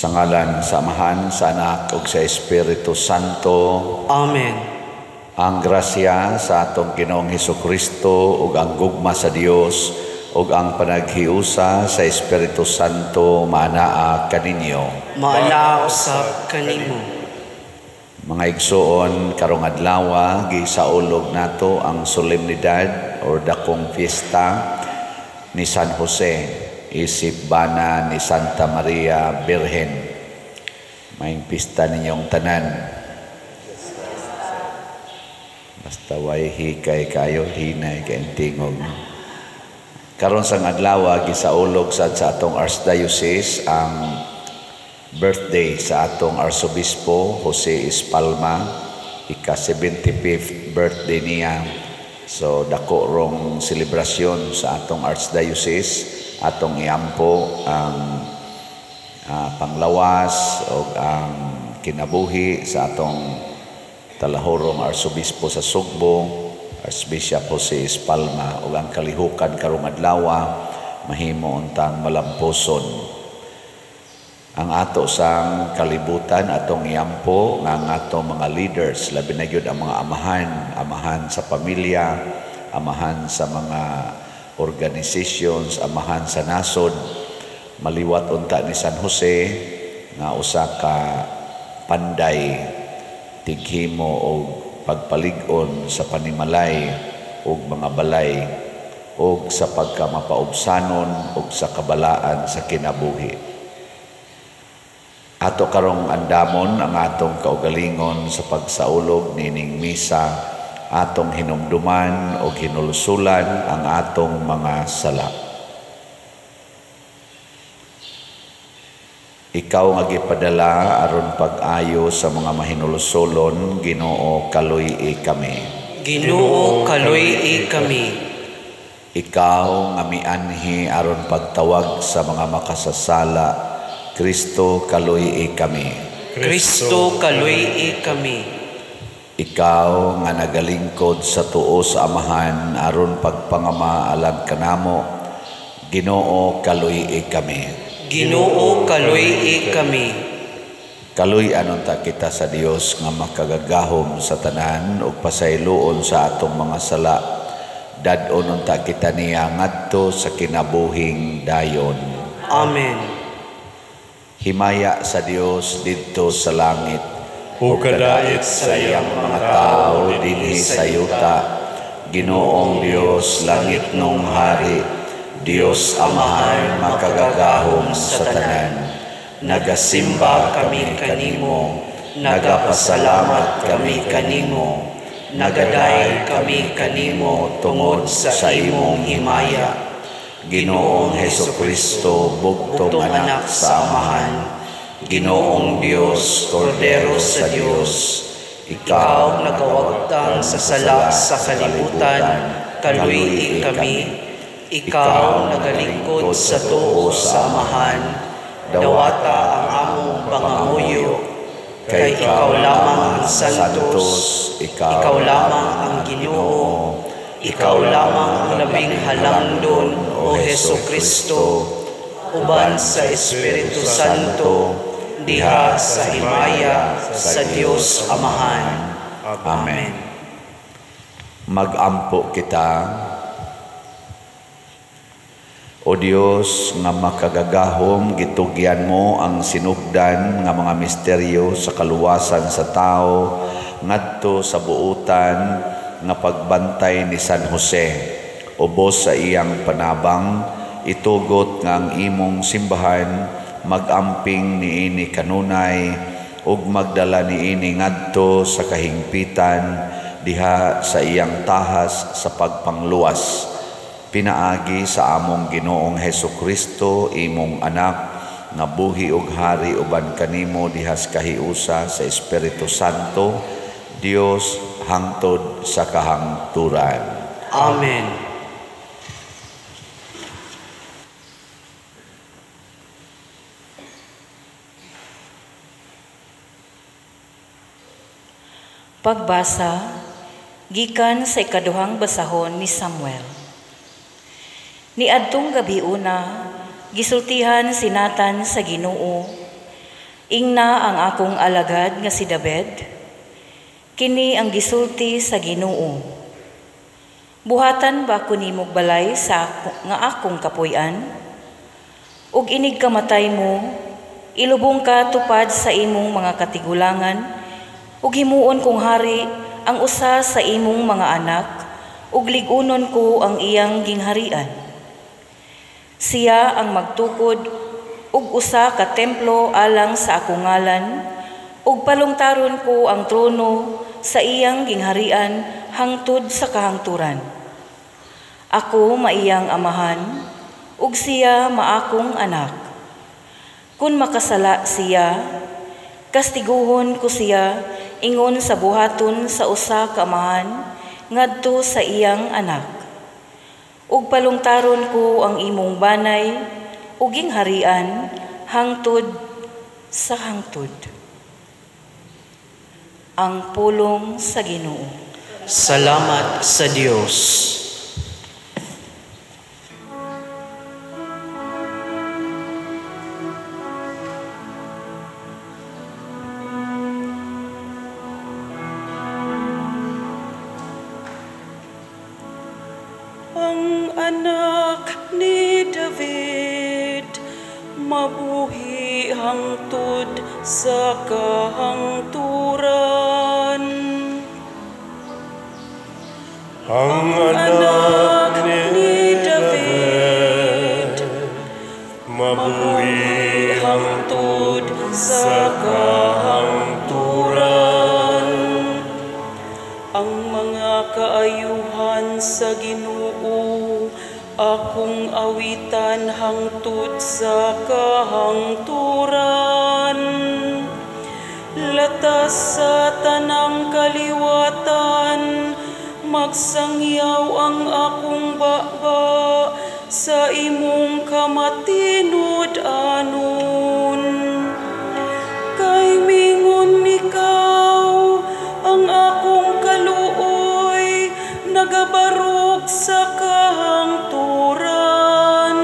Sa ngalan sa Amahan, sa Anak ug sa Espiritu Santo. Amen. Ang grasya sa atong Ginoong Hesukristo ug ang gugma sa Dios ug ang panaghiusa sa Espiritu Santo maanaa kaninyo. Maanaa usab kanimo. Mga igsuon, karong adlaw gisaulog nato ang solemnidad or dakong fiesta ni San Jose isip bana ni Santa Maria Birhen. Maayong pista ninyong tanan. Basta way hikay kayo, hinay kay tingog. Karon sang adlaw gisaulog sad sa atong Archdiocese ang birthday sa atong Arsobispo Jose Espalma, ika 75th birthday niya. So dako rong selebrasyon sa atong Archdiocese, atong iampo ang panglawas o ang kinabuhi sa atong talahorong Arsobispo sa Sugbo, Archbishop Jose Espalma, ug ang kalihukan karong adlaw mahimo untang malampuson. Ang ato sang kalibutan atong iampo nga ang atong mga leaders, labi na gyud ang mga amahan, amahan sa pamilya, amahan sa mga organizations, amahan sa nasod, maliwat unta ni San Jose nga usa ka panday tighimo og pagpalig-on sa panimalay ug mga balay ug sa pagkamapaubsanon ug sa kabalaan sa kinabuhi. Ato karong andamon ang atong kaugalingon sa pagsaulog nining misa, atong hinumduman o hinulsulan ang atong mga sala. Ikaw nga gipadala aron pag-ayo sa mga mahinulsulon, Ginoo, kaluy-i kami. Ginoo, kaluy-i kami. Ikaw nga mianhi aron pagtawag sa mga makasasala, Kristo, kaluy-i kami. Kristo, kaluy-i kami. Ikaw nga nagalingkod sa tuo sa Amahan aron pagpangama alang kanamo, Ginoo, kaluy-i kami. Ginoo, kaluy-i kami. Kaluy-an unta kita sa Dios nga makagagahom sa tanan ug pasayloon sa atong mga sala. Dad-on unta kita niya ngadto sa kinabuhing dayon. Amen. Himaya sa Dios didto sa langit ug kadait sa iyang mga tao dinhi sa yuta. Ginoong Dios, langit nung hari, Dios Amahan makagagahom sa tanan. Nagasimba kami kanimo, nagapasalamat kami kanimo, nagaday kami kanimo tungod sa imong himaya. Ginoong Hesukristo, bugtong anak sa Amahan, Ginoong Dios, Kordero sa Dios, ikaw nagawagtang sa sala sa kalibutan, kaluy-i kami. Ikaw nagalingkod sa tuo sa Amahan, dawata ang among pangamuyo, kay ikaw lamang ang santos, ikaw lamang ang Ginoo, ikaw lamang ang labing halangdon, o Hesukristo, uban sa Espiritu Santo, diha sa himaya sa Dios Amahan. Amen. Magampo kita. O Dios nga makagagahom, gitugyan mo ang sinugdan nga mga misteryo sa kaluwasan sa tao ngadto sa buutan nga pagbantay ni San Jose. Ubos sa iyang panabang, itugot nga ang imong simbahan magamping niini kanunay ug magdala niini ngadto sa kahingpitan diha sa iyang tahas sa pagpangluwas. Pinaagi sa among Ginoong Hesukristo, imong anak, nga buhi ug hari uban kanimo diha sa kahiusa sa Espiritu Santo, Dios hangtod sa kahangturan. Amen. Pagbasa gikan sa ikaduhang basahon ni Samuel. Niadtong gabi una, gisultihan si Nathan sa Ginoo. Ingna ang akong alagad nga si David, kini ang gisulti sa Ginoo. Buhatan ba ko nimog balay sa nga akong kapuy-an? Ug inig kamatay mo, ilubong ka tupad sa imong mga katigulangan, ug himuon kong hari ang usa sa imong mga anak, ug lig-unon ko ang iyang gingharian. Siya ang magtukod ug usa ka templo alang sa akong ngalan, ug palungtaron ko ang trono sa iyang gingharian hangtod sa kahangturan. Ako maiyang amahan, ug siya maakong anak. Kun makasala siya, kastiguhon ko siya ingon sa buhaton sa usa ka amahan ngadto sa iyang anak. Ug palungtaron ko ang imong banay ug gingharian hangtod sa hangtod. Ang pulong sa Ginoo. Salamat sa Dios. Ang anak ni David mabuhi hangtod sa kahangturan. Ang anak ni David mabuhi hangtod sa kahangturan. Ang mga kaayuhan sa Ginoo akong awitan hangtod sa kahangturan. Latas sa tanang kaliwatan, magsangyaw ang akong baba sa imong kamatinud-anon. Kay mingon ikaw ang akong kaluoy, nagabarog sa kahangturan.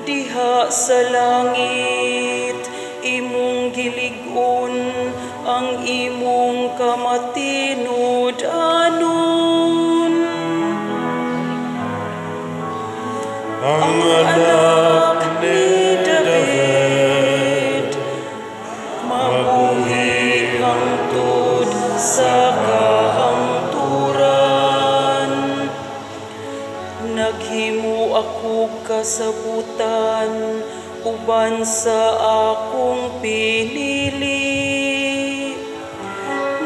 Diha sa langit imong gilig-on ang imong kamatinud-anon. Ang anak ni David mabuhi hangtod sa kahangturan. Naghimo ako kasabutan uban sa akong pinili.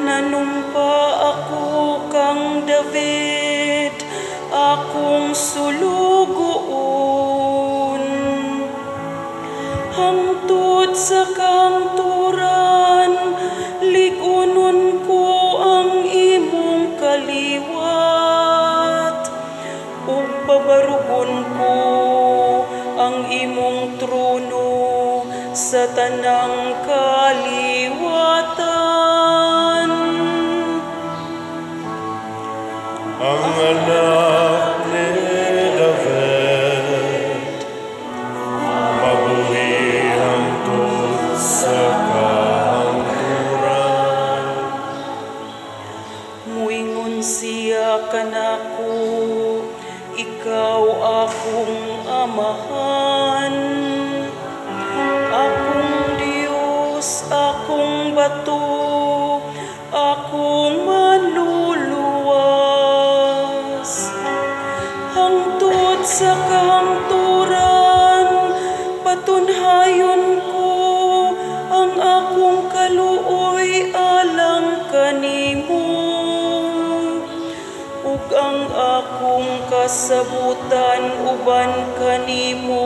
Nanumpa ako kang David, akong sulugoon. Hangtod sa kahangturan, lig-unon ko ang imong kaliwat, ug pabarugon ko ang imong trono sa tanang kaliwatan. Ang anak ni David mabuhi hangtod sa kahangturan. Muingon siya kanako, ikaw akong amahan, akong Diyos, akong bato, akong manluluwas. Hangtod sa kahangturan, patunhayon ko ang akong kaluoy alang kanimo, ug ang akong kasabutan uban kanimo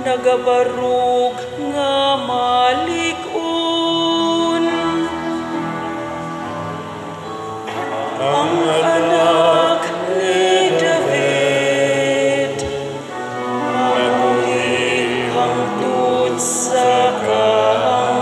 nagabarog nga malig-on. Ang anak ni David mabuhi hangtod sa kahangturan.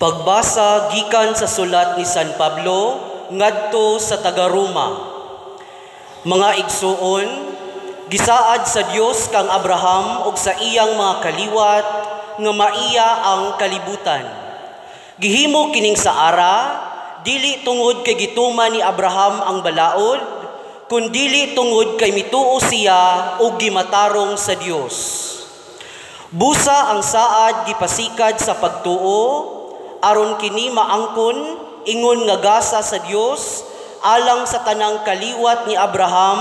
Pagbasa gikan sa sulat ni San Pablo ngadto sa taga-Roma. Mga igsuon, gisaad sa Dios kang Abraham ug sa iyang mga kaliwat nga maiya ang kalibutan. Gihimo kining saara dili tungod kay gituman ni Abraham ang balaod, kundili tungod kay mituo siya ug gimatarong sa Dios. Busa ang saad gipasikad sa pagtuo, aron kini maangkon ingon nga gasa sa Dios alang sa tanang kaliwat ni Abraham,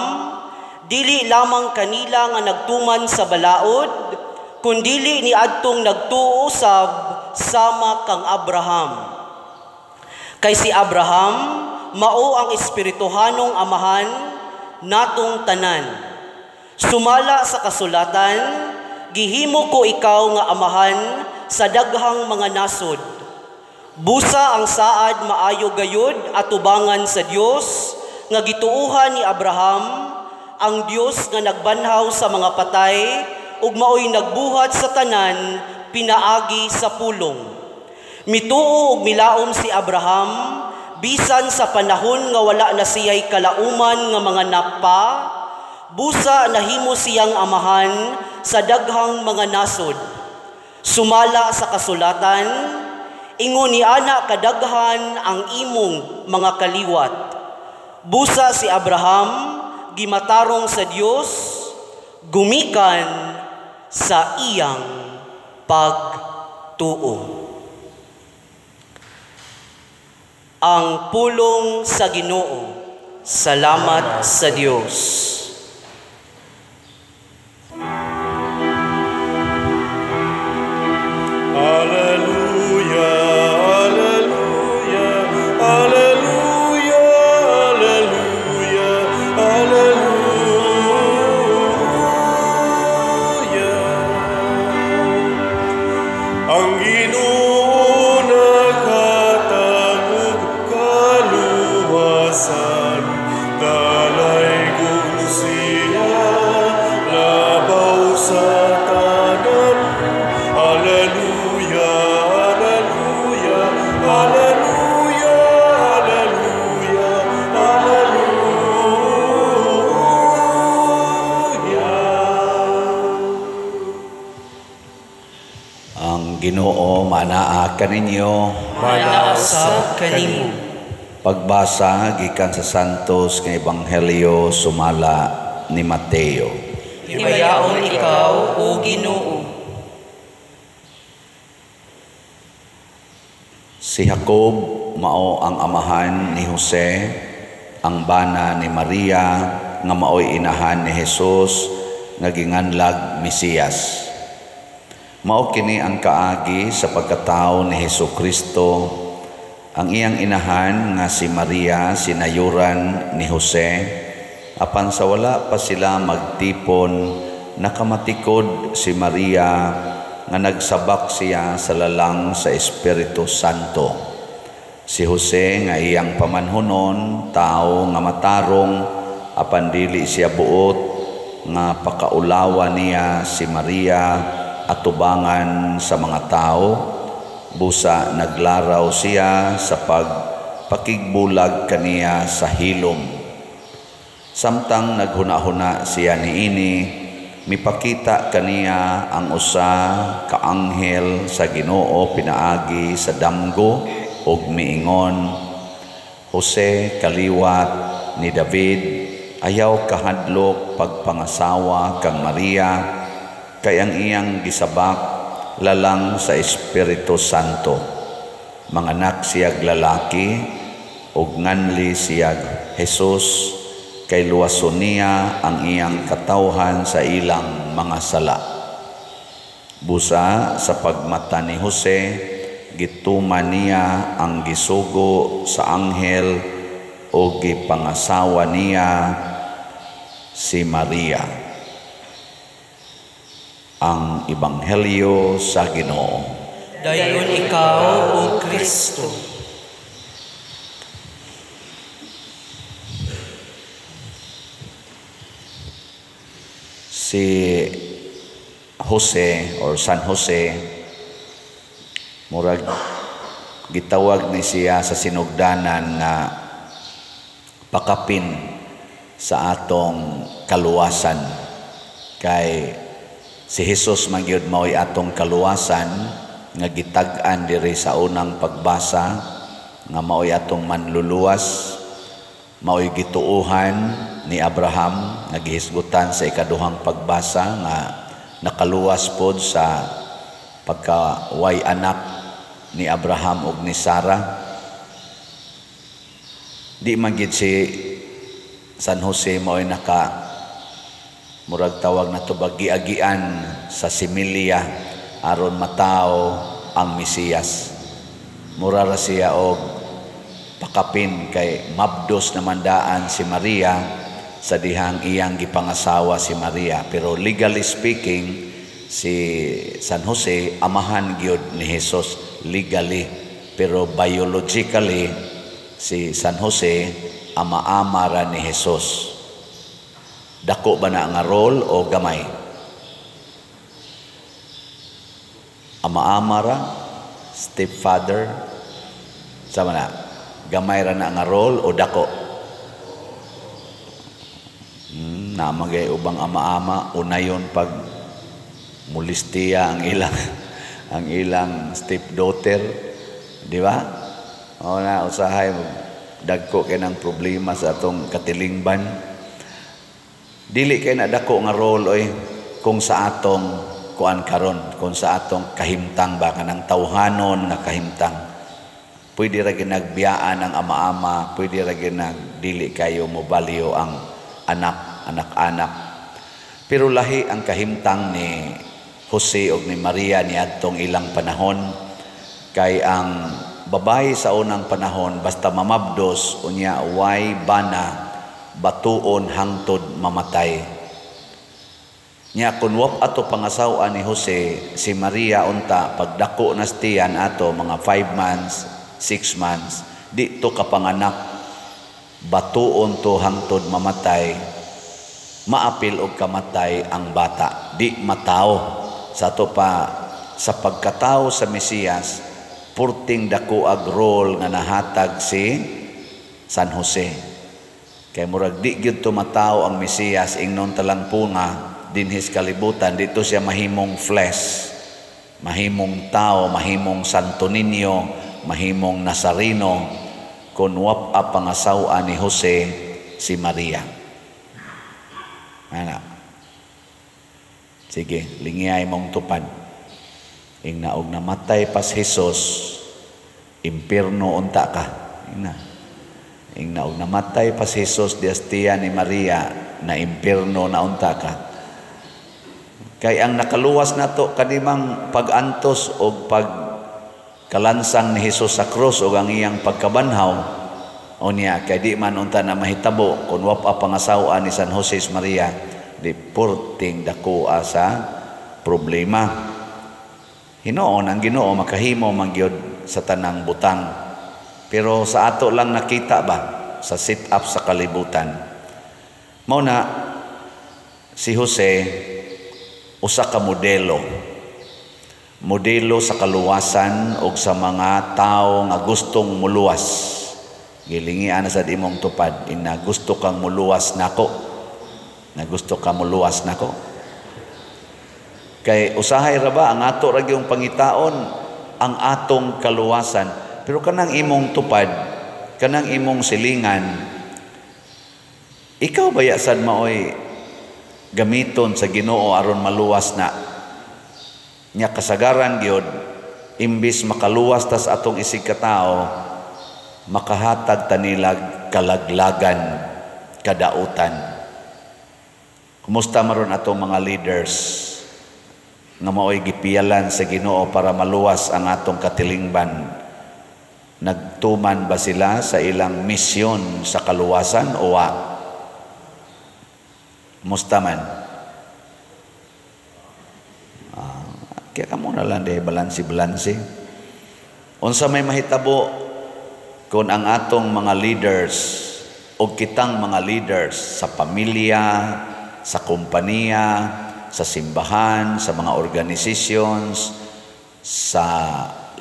dili lamang kanila nga nagtuman sa balaod, kundili ni adtong nagtuo sab sama kang Abraham. Kay si Abraham mao ang espirituhanong amahan natong tanan. Sumala sa kasulatan, gihimo ko ikaw nga amahan sa daghang mga nasod. Busa ang saad maayo gayud atubangan sa Dios nga gituohan ni Abraham, ang Dios nga nagbanhaw sa mga patay ug maoy nagbuhat sa tanan pinaagi sa pulong. Mituo ug milaom si Abraham bisan sa panahon nga wala na siya'y kalauman nga mga napa, busa nahimo siyang amahan sa daghang mga nasod. Sumala sa kasulatan, ingon ni ana kadaghan ang imong mga kaliwat. Busa si Abraham gimatarong sa Dios, gumikan sa iyang pagtuo. Ang pulong sa Ginoo. Salamat sa Dios. Alleluia, alleluia, alleluia, alleluia, alleluia. Ang Ginoo nakatagog kaluwasan, dalaygon siya labaw sa tanan. Alleluia, alleluia, alleluia, alleluia, alleluia. Ang Ginoo manaa kaninyo. Manaa usab kanimo. Pagbasa gikan sa Santos nga Ebanghelyo sumala ni Mateo. Himayaon ikaw, o Ginoo. Si Jacob mao ang amahan ni Jose, ang bana ni Maria nga maoy inahan ni Jesus nga ginganlag Mesiyas. Mao kini ang kaagi sa pagkatawo ni Hesukristo. Ang iyang inahan nga si Maria sinayuran ni Jose, apan sa wala pa sila magtipon, nakamatikod si Maria nga nagsabak siya sa lalang sa Espiritu Santo. Si Jose nga iyang pamanhunon, tao nga matarong, apan dili siya buot nga pakaulawa niya si Maria atubangan sa mga tao. Busa naglaraw siya sa pagpakigbulag kaniya sa hilom. Samtang naghuna-huna siya niini, mipakita kaniya ang usa ka anghel sa Ginoo pinaagi sa damgo ug miingon, Jose kaliwat ni David, ayaw kahadlok pagpangasawa kang Maria, kay ang iyang gisabak lalang sa Espiritu Santo. Manganak siyag lalaki ug nganli siyag Jesus, kay luwason niya ang iyang katawhan sa ilang mga sala. Busa sa pagmata ni Jose, gituman niya ang gisugo sa anghel o gipangasawa niya si Maria. Ang Ebanghelyo sa Ginoo. Dayon ikaw, O Kristo. Si Jose or San Jose, murag Gitawag ni siya sa sinugdanan nga pakapin sa atong kaluwasan. Kay si Jesus man gyud mao'y atong kaluwasan nga gitag-an diri sa unang pagbasa nga mao'y atong manluluwas, mao'y gituohan ni Abraham nga gihisgutan sa ikaduhang pagbasa nga nakaluwas pod sa pagkaway anak ni Abraham ug ni Sarah. Di man gid si San Jose mao'y naka murag tawag na to giagian sa similya aron matawo ang Mesiyas. Mura ra siya og pakapin kay mabdos naman daan si Maria sa dihang iyang gipangasawa si Maria. Pero legally speaking, si San Jose amahan gyud ni Jesus legally, pero biologically si San Jose ama-ama ra ni Jesus. Dako ba na nga role o gamay? Ama-ama ra, stepfather, sama na, gamay ra na nga role o dako? Namagay ubang ama-ama, unayon pag mulistiya ang ilang ang ilang stepdaughter, di ba? O na, usahay dagko kay ng problema sa atong katilingban. Dili kay na dako nga role oy kung sa atong kuan karon, kung sa atong kahimtang ba, kanang tawhanon nga kahimtang. Pwede ra ginagbiyaan ang ama-ama, pwede ra ginagdili kayo mobalyo ang anak, anak-anak. Pero lahi ang kahimtang ni Jose og ni Maria niadtong ilang panahon, kay ang babae sa unang panahon basta mamabdos unya way bana, batuon hangtod mamatay. Nya kun wap ato pangasawa ni Jose si Maria unta pagdako na tiyan ato mga 5 months, 6 months, di to kapanganak, batuon to hangtod mamatay, maapil og kamatay ang bata, di matao. Sa ato pa sa pagkatao sa Mesiyas, purting dako ag role nga nahatag si San Jose. Kay murag di gyud tumatao ang Mesiyas ingnon talang punga dinhis kalibutan, dito siya mahimong flesh, mahimong tao, mahimong Santo Niño, mahimong Nazareno kun wap a pangasawa ni Jose si Maria. Ana. Sige, lingiyay mong tupad. Ingna og namatay pas Jesus, impierno unta ka. Ingna. Ingna og namatay pas Jesus diastiya ni Maria, na impierno na unta ka. Kay ang nakaluwas nato kanimang pag-antos og pagkalansang ni Jesus sa krus og ang iyang pagkabanhaw, unya kay di man unta na mahitabo kun wap a pangasawa ni San Jose Maria, di purting dako sa problema. Hinoon ang Ginoo makahimo man gyud sa tanang butang. Pero sa ato lang nakita ba sa sit up sa kalibutan. Mao na si Jose usa ka modelo. Modelo sa kaluwasan og sa mga tawo nga gustong muluwas. Gilingian na sa imong tupad, ina gusto kang muluwas nako. Na gusto ka muluwas nako. Kay usahay ra ba ang ato ra gyung pangitaon ang atong kaluwasan, pero kanang imong tupad, kanang imong silingan, ikaw baya sad maoy gamiton sa Ginoo aron maluwas na? Nya kasagaran gyud imbis makaluwas tas atong isig katao, makahatag tanilag kalaglagan, kadautan. Kumusta maron atong mga leaders nga maoy gipiyalan sa Ginoo para maluwas ang atong katilingban? Nagtuman ba sila sa ilang misyon sa kaluwasan o wa? Kumusta man? Kaya ka muna lang di balansi-balansi. Unsa may mahitabo kung ang atong mga leaders o kitang mga leaders sa pamilya, sa kompanya, sa simbahan, sa mga organizations, sa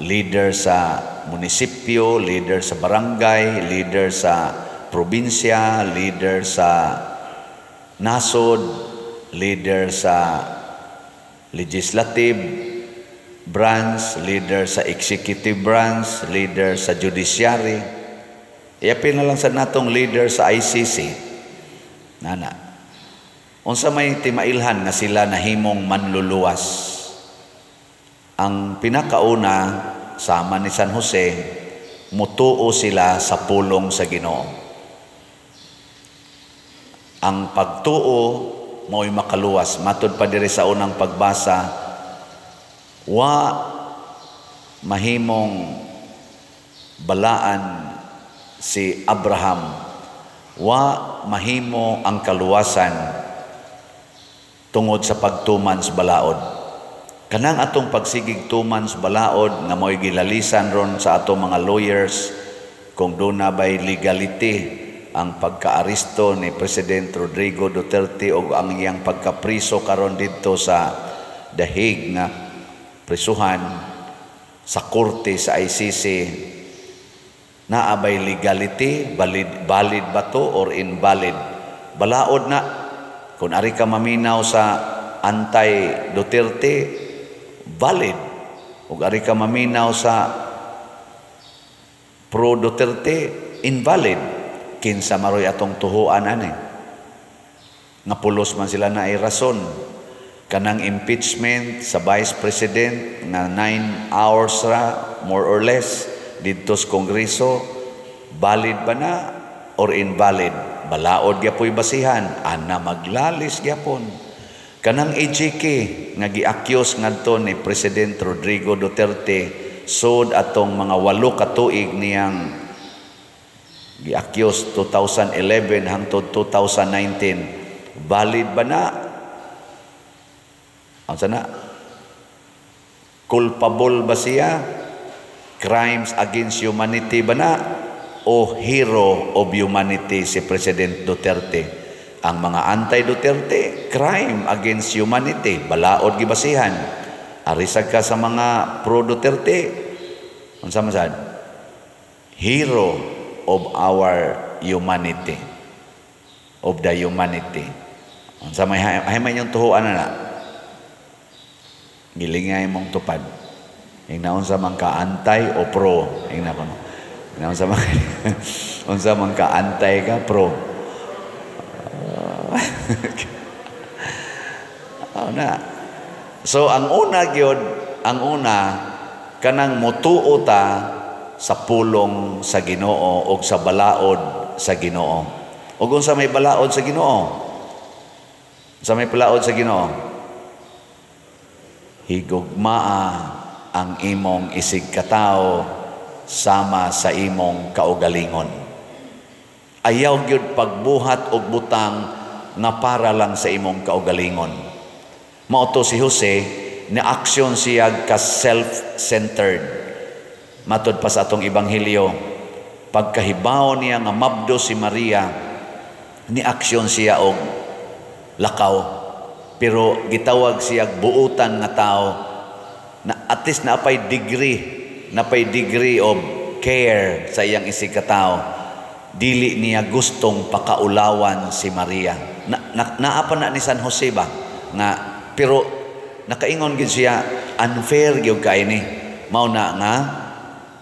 leader sa munisipyo, leader sa barangay, leader sa probinsya, leader sa nasod, leader sa legislative branch, leader sa executive branch, leader sa judiciary. Iapil na lang sa natong leader sa ICC. Nana. Unsa may timailhan nga sila nahimong manluluwas? Ang pinakauna, sama ni San Jose, mutuo sila sa pulong sa Ginoo. Ang pagtuo mao'y makaluwas. Matod pa diri sa unang pagbasa, wa mahimong balaan si Abraham, wa mahimo ang kaluwasan tungod sa pagtuman sa balaod. Kanang atong pagsigig tuman sa balaod nga mo'y gilalisan ron sa atong mga lawyers kung duna bay legality ang pagkaaresto ni President Rodrigo Duterte o ang iyang pagkapriso karon didto sa The Hague nga prisuhan sa korte sa ICC, naa bay legality, valid, valid ba to or invalid? Balaod na. Kung ari ka maminaw sa anti-Duterte, valid. Ug ari ka maminaw sa pro Duterte, invalid. Kinsa maroy atong tuhuan ani? Nga pulos man sila na ay rason. Kanang impeachment sa Vice President nga 9 hours ra more or less didto sa Kongreso, valid ba na or invalid? Balaod gyapoy basihan, ana maglalis gyapon. Kanang EJK nga gi-accuse ngadto ni President Rodrigo Duterte sud atong mga 8 ka tuig niyang gi-accuse, 2011 hangtod 2019, valid ba na? Unsa na? Culpable ba siya? Crimes against humanity ba na? O hero of humanity si President Duterte? Ang mga anti-Duterte, crime against humanity, balaod gibasihan. Arisag ka sa mga pro-Duterte, unsa man sad? Hero of our humanity. Of the humanity. Unsa may hay may inyong tuhuan na? Gilingay mong tupad. Ingna unsa man ka, anti o pro? Ingna ko no. Ingna unsa man ka, anti ka, pro? Oh, na. So ang una gyud, ang una kanang mutuo ta sa pulong sa Ginoo og sa balaod sa Ginoo. Ug unsa may balaod sa Ginoo? Unsa may balaod sa Ginoo? Higugmaa ang imong isig katawo sama sa imong kaugalingon. Ayaw gyud pagbuhat og butang nga para lang sa imong kaugalingon. Mao to si Jose, na aksyon siya ka self-centered. Matod pa sa atong ebanghelyo, pagkahibaw niya nga mabdo si Maria, ni aksyon siya og lakaw. Pero gitawag siya buutan nga tao na at least napay degree of care sa iyang isig katao. Dili niya gustong pakaulawan si Maria. Na, naa pa na ni San Jose ba? Nga pero nakaingon gid siya, unfair gyud kay ni. Mao na nga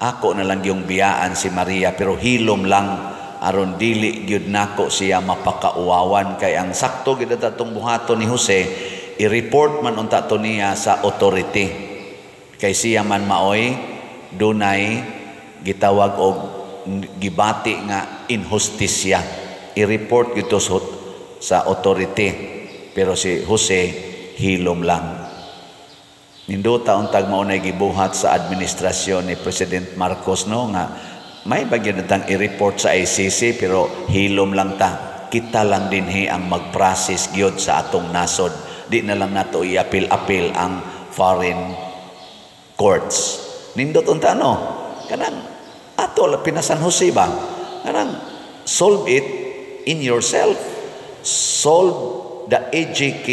ako na lang yung biyaan si Maria, pero hilom lang aron dili gyud nako siya mapakauwawan, kay ang sakto gyud atong buhaton ni Jose, i-report man unta to niya sa authority, kay siya man maoy dunay gitawag og gibati nga inhustisya. I-report gyud sa authority, pero si Jose hilom lang. Nindota untag mao nay gibuhat sa administrasyon ni President Marcos, no, nga may bagyo natang i-report sa ICC, pero hilom lang ta. Kita lang dinhi ang mag-process gyud sa atong nasod. Di na lang nato i-appeal-appeal ang foreign courts. Nindot unta, no? Kanang ato pina San Jose ba? Kanang solve it in yourself. Solve the EJK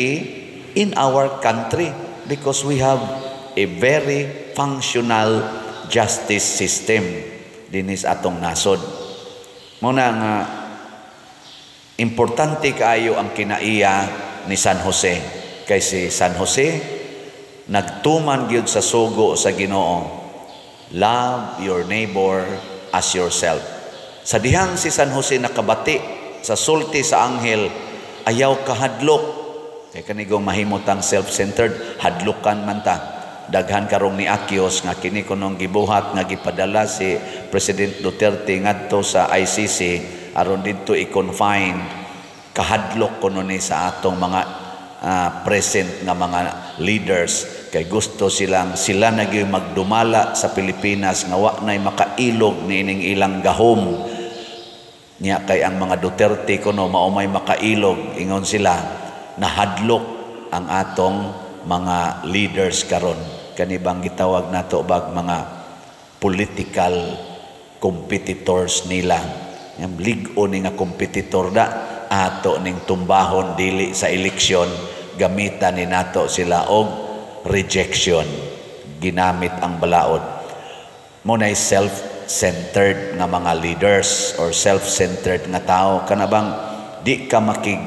in our country because we have a very functional justice system dinis atong nasod. Mao na nga importante kaayo ang kinaiya ni San Jose, kay si San Jose nagtuman gyud sa sugo sa Ginoo: "Love your neighbor as yourself." Sa dihang si San Jose nakabati sa sulti sa anghel, "Ayaw kahadlok," kay kanigong mahimutang self-centered, hadlukan man ta. Daghan karong ni Akyos nga kini kunong gibuhat nga gipadala si President Duterte ngadto sa ICC aron didto i-confine. Kahadlok kuno ni sa atong mga present nga mga leaders, kay gusto silang sila na gyud magdumala sa Pilipinas nga wa nay makailog niining ilang gahom niya, kay ang mga Duterte kuno mao may makailog, ingon sila. Nahadlok ang atong mga leaders karon, kani bang gitawag nato bag mga political competitors nila. Yang lig-o ni nga competitor da ato ning tumbahon, dili sa eleksyon, gamitan ni nato sila og rejection, ginamit ang balaod. Mo nay self-centered nga mga leaders or self-centered nga tao, kana bang di ka makig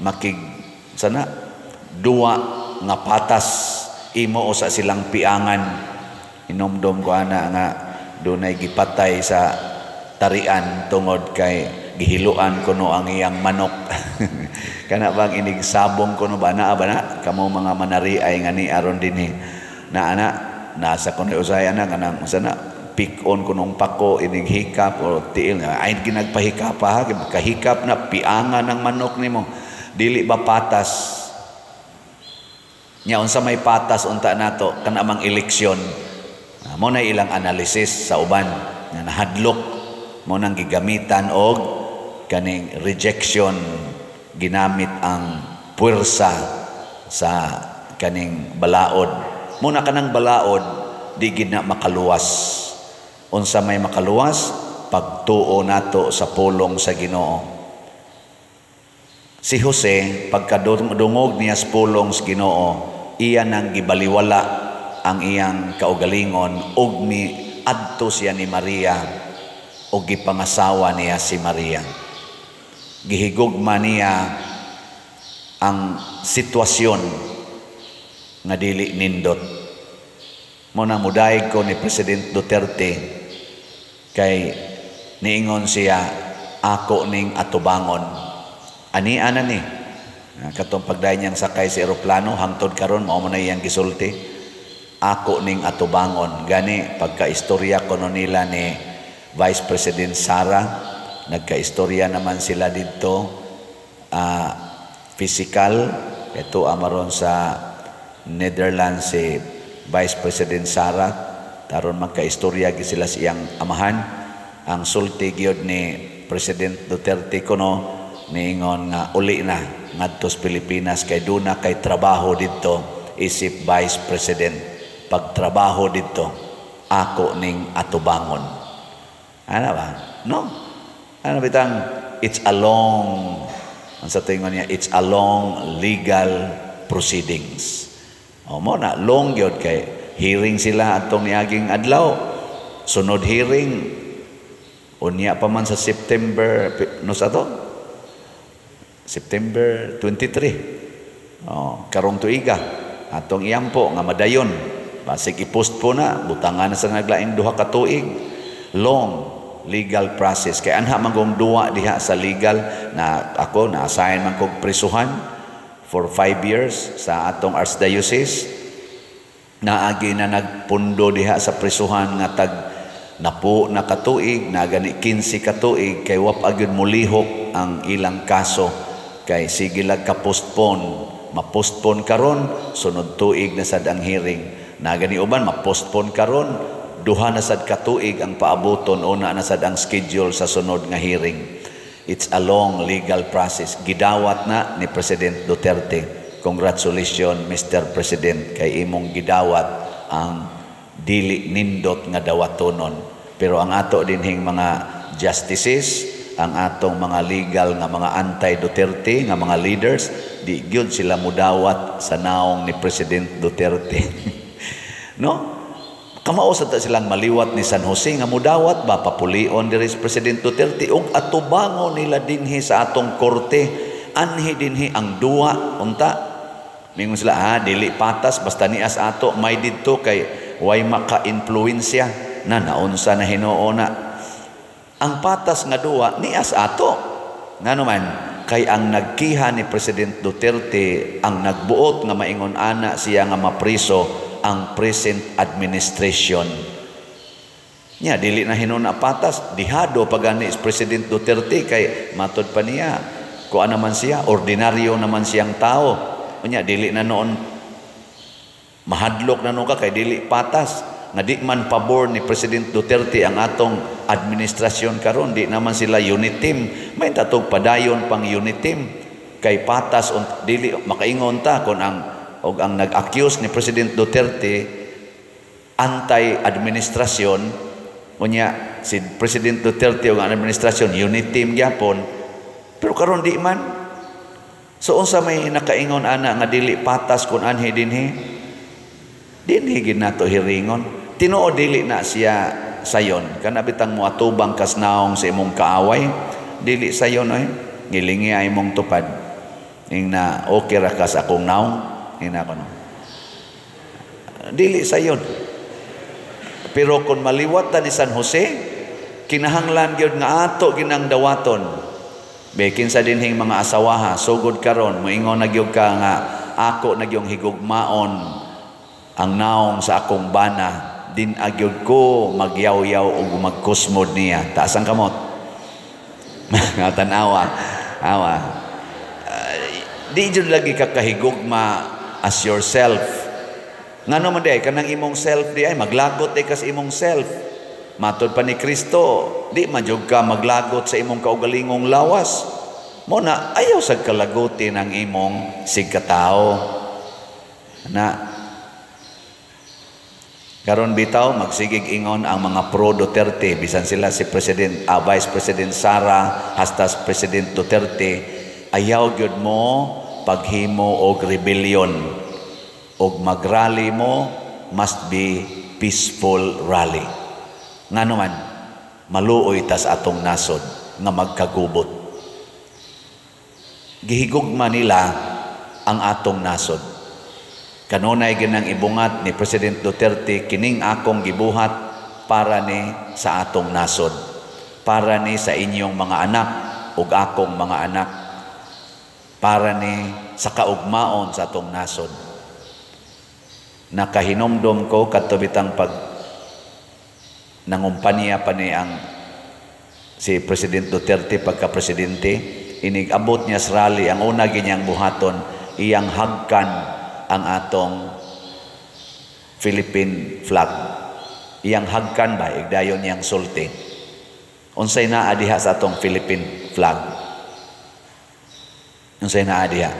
makig sana duwa nga patas imo o sa silang piangan. Inomdom ko ana nga dunay gipatay sa tarian tungod kay gihiluan kuno ang iyang manok. Kana bang inigsabong kuno ba, naa ba na kamo mga manari ay nga ni aron dinhi na ana nasa kuno usahay ana kanang usa na pick on kunong pako, inig hikap o tiil, ay ginagpahikap pa, kahikap na piangan ng manok nimo. Dili ba patas nya? Unsa may patas unta nato kana mang eleksyon? Mo na ilang analysis sa uban nga nahadlok mo nang gigamitan og kaning rejection, ginamit ang puwersa sa kaning balaod. Mo na kanang balaod di gid na makaluwas. Unsa may makaluwas? Pagtuo nato sa pulong sa Ginoo. Si Jose, pagkadungog niya sa pulong sa Ginoo, iya nang gibaliwala ang iyang kaugalingon ug mi adto siya ni Maria ug gipangasawa niya si Maria. Gihigugma niya ang sitwasyon nga dili nindot. Mo na mudayeg ko ni President Duterte kay niingon siya, "Ako ning atubangon." Ani ana ni katong pagdayon niyang sakay sa eroplano, hangtod karon mao man na iyang gisulti, "Ako ning atubangon." Gani pagka-istorya kuno nila ni Vice President Sara, nagka-istorya naman sila didto physical ito amaron sa Netherlands si Vice President Sara taron magka-istorya gyud sila sa iyang amahan. Ang sulti gyud ni President Duterte kuno, niingon nga uli na ngadto sa Pilipinas kay duna kay trabaho didto isip Vice President. "Pagtrabaho didto, ako ning atubangon." Ana ba? No, ano bitang it's a long, ang sa tingon niya, it's a long legal proceedings. O mo na long gyud kay hearing sila atong niaging adlaw, sunod hearing unya pa man sa September, no, sa to September 23. Oh, karong tuiga atong iyampo nga madayon, basig i-postpone na, butangan na sa naglaing 2 ka tuig. Long legal process kay anha man kong duwa diha sa legal na ako na assign man kog prisuhan for 5 years sa atong archdiocese. Naagi na nagpundo diha sa prisuhan nga tag napo na katuig na gani, 15 katuig, kay wa pa gyud molihok ang ilang kaso kay sige lag ka postpone. Ma-postpone karon, sunod tuig na sad ang hearing. Na gani uban, ma-postpone karon, 2 na sad katuig ang paabuton, una na sad ang schedule sa sunod nga hearing. It's a long legal process. Gidawat na ni President Duterte. Congratulations, Mr. President, kay imong gidawat ang dili nindot nga dawatonon. Pero ang ato dinhing mga justices, ang atong mga legal nga mga anti-Duterte nga mga leaders, di gyud sila mudawat sa naong ni President Duterte, no? Kamao sa ta silang maliwat ni San Jose nga mudawat ba papulion diri si President Duterte ug atubango nila dinhi sa atong korte, anhi dinhi ang duwa unta. Mingon sila, dili patas basta nias ato may didto kay way maka-influensya na naunsa na hinuon na. Ang patas nga duwa nias ato. Ngano man kay ang nagkiha ni President Duterte, ang nagbuot nga maingon ana siya nga mapriso ang present administration. Nya dili na hinuon na patas, dihado pagani si President Duterte kay matod pa niya kuan naman siya, ordinaryo naman siyang tao. Unya dili na noon mahadlok na noon ka kay dili patas nga di man pabor ni President Duterte ang atong administrasyon karon, di naman sila unit team. May tatog padayon pang unit team kay patas dili makaingon ta kon ang og ang nag-accuse ni President Duterte anti-administrasyon, unya si President Duterte ug ang administrasyon unit team gyapon, pero karon di man. So unsa may nakaingon ana nga dili patas kun anhi dinhi? Dinhi gid nato hiringon. Tinuod dili na siya sayon. Kana bitang moatubang kas naong sa imong kaaway, dili sayon oy. Gilingi ay imong tupad. Ing na okay ra ka sa akong naong, ing na kono. Dili sayon. Pero kung maliwat ta ni San Jose, kinahanglan gyud nga ato ginang dawaton. Bekin sa dinhing mga asawaha, sugod karon moingon na gyud ka nga ako na gyung higugmaon ang naong sa akong bana, din agyod ko magyaw-yaw ug magkusmod niya. Taas ang kamot. Nga tan-awa. Awa. Di jud lagi ka kahigugma as yourself. Ngano man di ay kanang imong self di ay maglagot di ka sa imong self. Matod pa ni Kristo, di man jud ka maglagot sa imong kaugalingong lawas. Mo na ayaw sad kalagutin ang imong sigkatao. Na karon bitaw magsigig ingon ang mga pro Duterte, bisan sila si President Vice President Sara hasta President Duterte, ayaw gyud mo paghimo og rebellion og magrally mo must be peaceful rally. Ngano man maluoy tas atong nasod nga magkagubot. Gihigugma nila ang atong nasod. Kanunay ginang ibungat ni President Duterte kining akong gibuhat para ni sa atong nasod, para ni sa inyong mga anak ug akong mga anak, para ni sa kaugmaon sa atong nasod. Nakahinomdom ko kadto bitang pag nangumpanya pa ni ang si President Duterte pagka-presidente, inig-abot niya sa rally, ang una ginyang buhaton, iyang hagkan ang atong Philippine flag. Iyang hagkan ba, igdayon niyang sulti. Unsay naa diha sa atong Philippine flag? Unsay naa diha?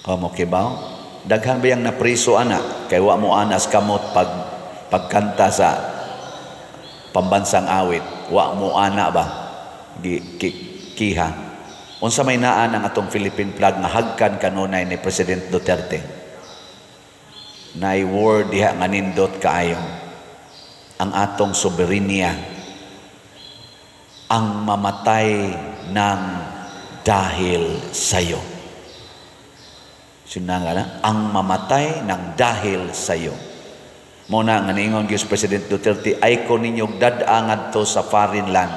Kamo kibaw? Daghan ba yang napriso ana? Kay wa mo anas kamot pagkanta sa pambansang awit. Wa mo ana ba? Kiha. Unsa may naa ang atong Philippine flag nga hagkan kanunay ni President Duterte? Nay word diha nga nindot kaayo. Ang atong soberenya, ang mamatay ng dahil sayo. Sinanga na, ang mamatay ng dahil sayo. Muna nga niingon gyud President Duterte, ay ko ninyo dad-a ngadto sa foreign land.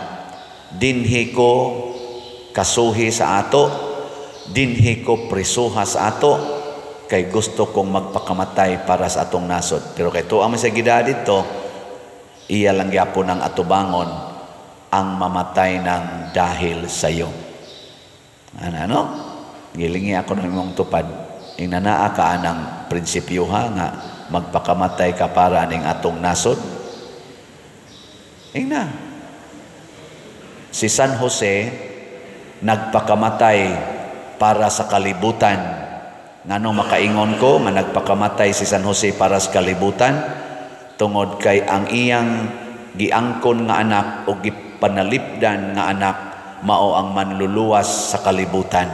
Dinhi ko kasuhi sa ato, dinhi ko prisuha sa ato, kay gusto kong magpakamatay para sa atong nasod. Pero kay tuwa man sa gida dito, iya lang gyapon ang atubangon ang mamatay ng dahil sayo. Ano? Gilingi ako ng imong tupad. Inanaa ka anang prinsipyo ha nga magpakamatay ka para ning atong nasod. Ingna. Si San Jose nagpakamatay para sa kalibutan. Ngano makaingon ko nga nagpakamatay si San Jose para sa kalibutan? Tungod kay ang iyang giangkon nga anak o gipanalipdan nga anak mao ang manluluwas sa kalibutan.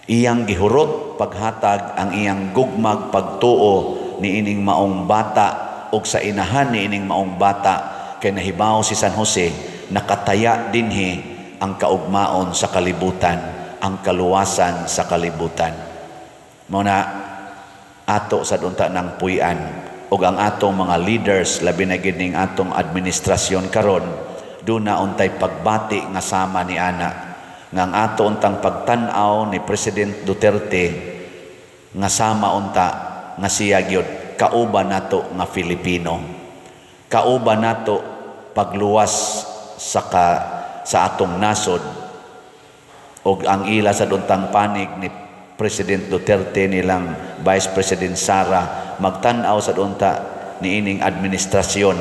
Iyang gihurot paghatag ang iyang gugmag pagtuo niining maong bata og sa inahan niining maong bata, kay nahibaw si San Jose nakataya dinhi ang kaugmaon sa kalibutan, ang kaluwasan sa kalibutan. Mao na ato sad unta ng puy-an ug ang atong mga leaders, labi na gid ning atong administrasyon karon, duna untay pagbati nga sama ni ana, nga ang ato untang pagtan-aw ni President Duterte nga sama unta nga siya gyud kauban nato nga Filipino, kauban nato pagluwas sa atong nasod. Og ang ila sa untang panig ni President Duterte, nilang Vice President Sara, magtan-aw sa unta niining administrasyon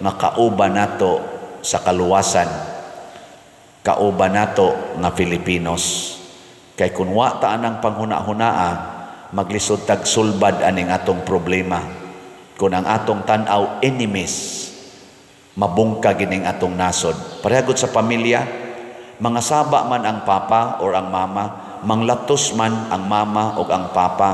nga kauban nato sa kaluwasan, kauban nato nga Filipinos. Kay kun wa ta anang panghuna-hunaa, maglisod tag sulbad aning atong problema. Kung ang atong tan-aw enemies, mabungka gining atong nasod. Parehagod sa pamilya, mga saba man ang papa or ang mama, manglatos man ang mama o ang papa,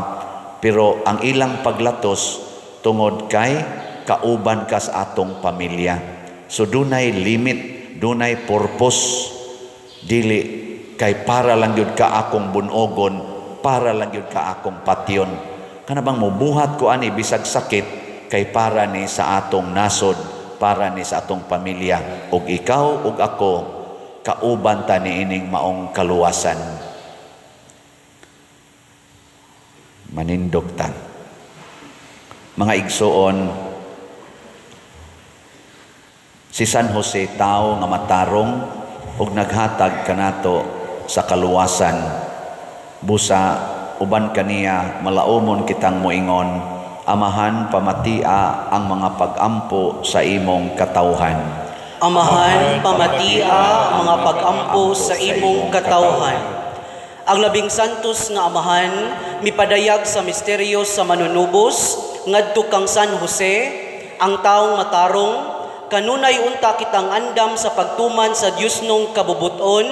pero ang ilang paglatos tungod kay kauban ka sa atong pamilya. So dunay limit, dunay purpose. Dili kay para lang gyud ka akong bunogon, para lang gyud ka akong patyon. Kana bang mubuhat ko ani bisag sakit, kay para ni sa atong nasod, para ni sa atong pamilya. Ug ikaw ug ako kauban ta niining maong kaluwasan. Manindog ta. Mga igsoon, si San Jose tao nga matarong ug naghatag kanato sa kaluwasan. Busa uban kaniya malaumon kitang moingon, Amahan, pamatia ang mga pag-ampo sa imong katawhan. Amahan, pamatia ang mga pag-ampo sa imong katawhan. Ang labing santos nga Amahan mipadayag sa misteryo sa manunubos ngadto kang San Jose, ang taong matarong, kanunay unta kitang andam sa pagtuman sa Dios nung kabubuton,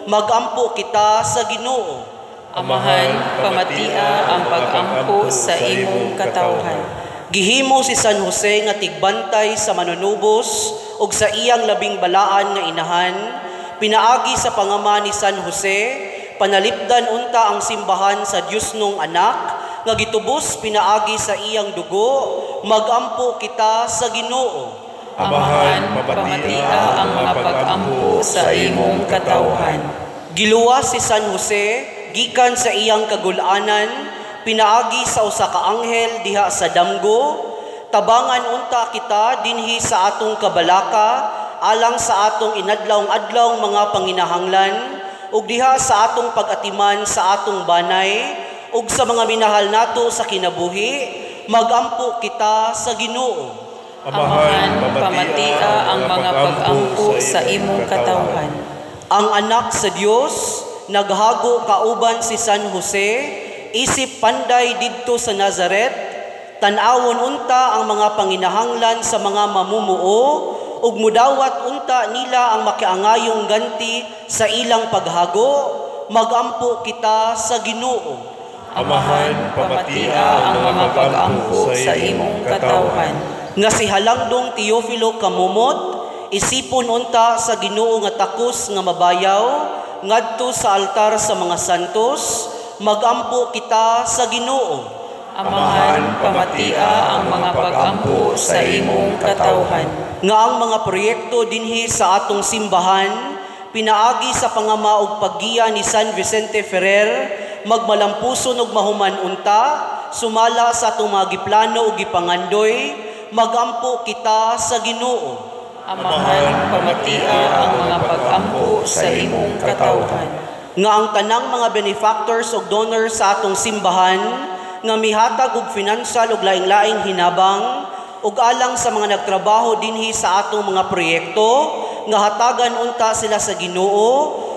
magampo kita sa Ginoo. Amahan, pamatia ang pag-ampo sa imong katawhan. Gihimo si San Jose nga tigbantay sa manunubos ug sa iyang labing balaan nga inahan, pinaagi sa pangama ni San Jose, panalipdan unta ang simbahan sa Dios nung anak nga gitubos pinaagi sa iyang dugo, magampo kita sa Ginoo. Amahan, pamatia ang mga pag-ampo sa imong katawhan. Giluwas si San Jose gikan sa iyang kagulanan, pinaagi sa usa ka anghel diha sa damgo. Tabangan unta kita dinhi sa atong kabalaka alang sa atong inadlaw-adlaw mga panginahanglan, ug diha sa atong pag-atiman sa atong banay ug sa mga minahal nato sa kinabuhi, magampo kita sa Ginoo. Amahan, pamatia ang mga pag-ampo sa imong katawhan. Ang anak sa Dios naghago kauban si San Jose, isip panday didto sa Nazaret, tan-awon unta ang mga panginahanglan sa mga mamumuo, ug mudawat unta nila ang makiangayong ganti sa ilang paghago, magampo kita sa Ginoo. Amahan, pamatia ang mga pag-ampo sa imong katawhan. Nga si Halangdong Teofilo Kamumot, isipon unta sa Ginoo nga takos nga mabayaw, ngadto sa altar sa mga santos, magampo kita sa Ginoo. Amahan, pamatia ang mga pag-ampo sa imong katawhan. Nga ang mga proyekto dinhi sa atong simbahan, pinaagi sa pangama og paggiya ni San Vicente Ferrer, magmalampuson og mahuman unta, sumala sa atong mga giplano ug gipangandoy, magampo kita sa Ginoo. Amahan, pamatia ang mga pag-ampo sa imong katawhan. Nga ang tanang mga benefactors ug donors sa atong simbahan, nga mihatag og financial ug laing-laing hinabang, ug alang sa mga nagtrabaho dinhi sa atong mga proyekto, nga hatagan unta sila sa Ginoo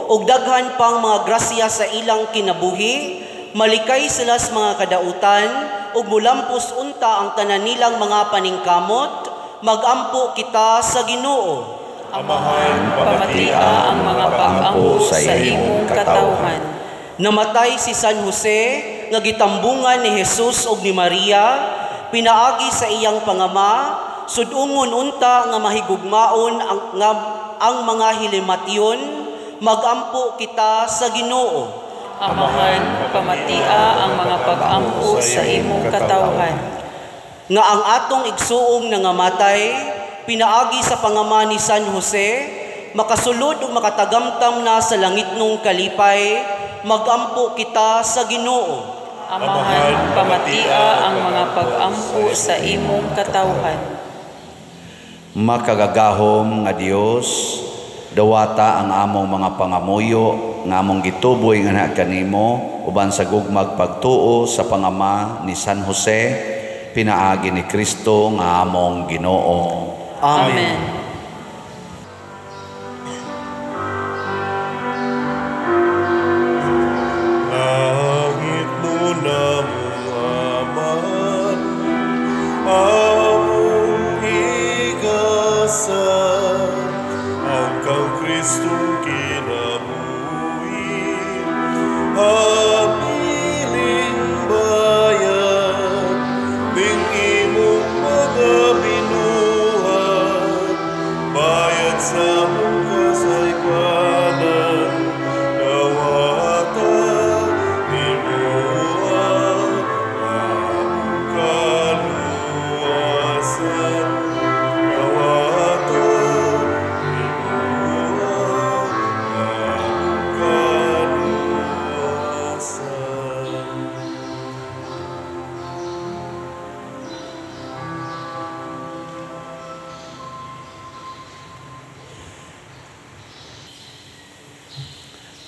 ug daghan pang mga grasya sa ilang kinabuhi, malikay sila sa mga kadautan ug mulampos unta ang tanan nilang mga paningkamot, magampo kita sa Ginoo. Amahan, pamatia ang mga pag-ampo sa imong katawhan. Namatay si San Jose nga gitambungan ni Jesus ug ni Maria, pinaagi sa iyang pangama, sudungon unta nga mahigugmaon ang mga hilimation, magampo kita sa Ginoo. Amahan, pamatia ang mga pag-ampo sa imong katawhan. Nga ang atong igsuong nangamatay, pinaagi sa pangama ni San Jose, makasulod ug makatagamtam na sa langitnong kalipay, magampo kita sa Ginoo. Amahan, pamatia ang mga pag-ampo sa imong katawhan. Makagagahom nga Dios, dawata ang among mga pangamuyo nga among gituboy nga kanimo uban sa gugmag pagtuo sa pangama ni San Jose, pinaagi ni Kristo nga among Ginoo. Amen. Langit mo namong Amahan, among igasa, ang kang Kristong kinabuhi, habiling bayan, ning imong mga binuhat, bayad sa among kasaypanan, dawata nimo ang among kaluwasan. Dawata nimo ang among kaluwasan.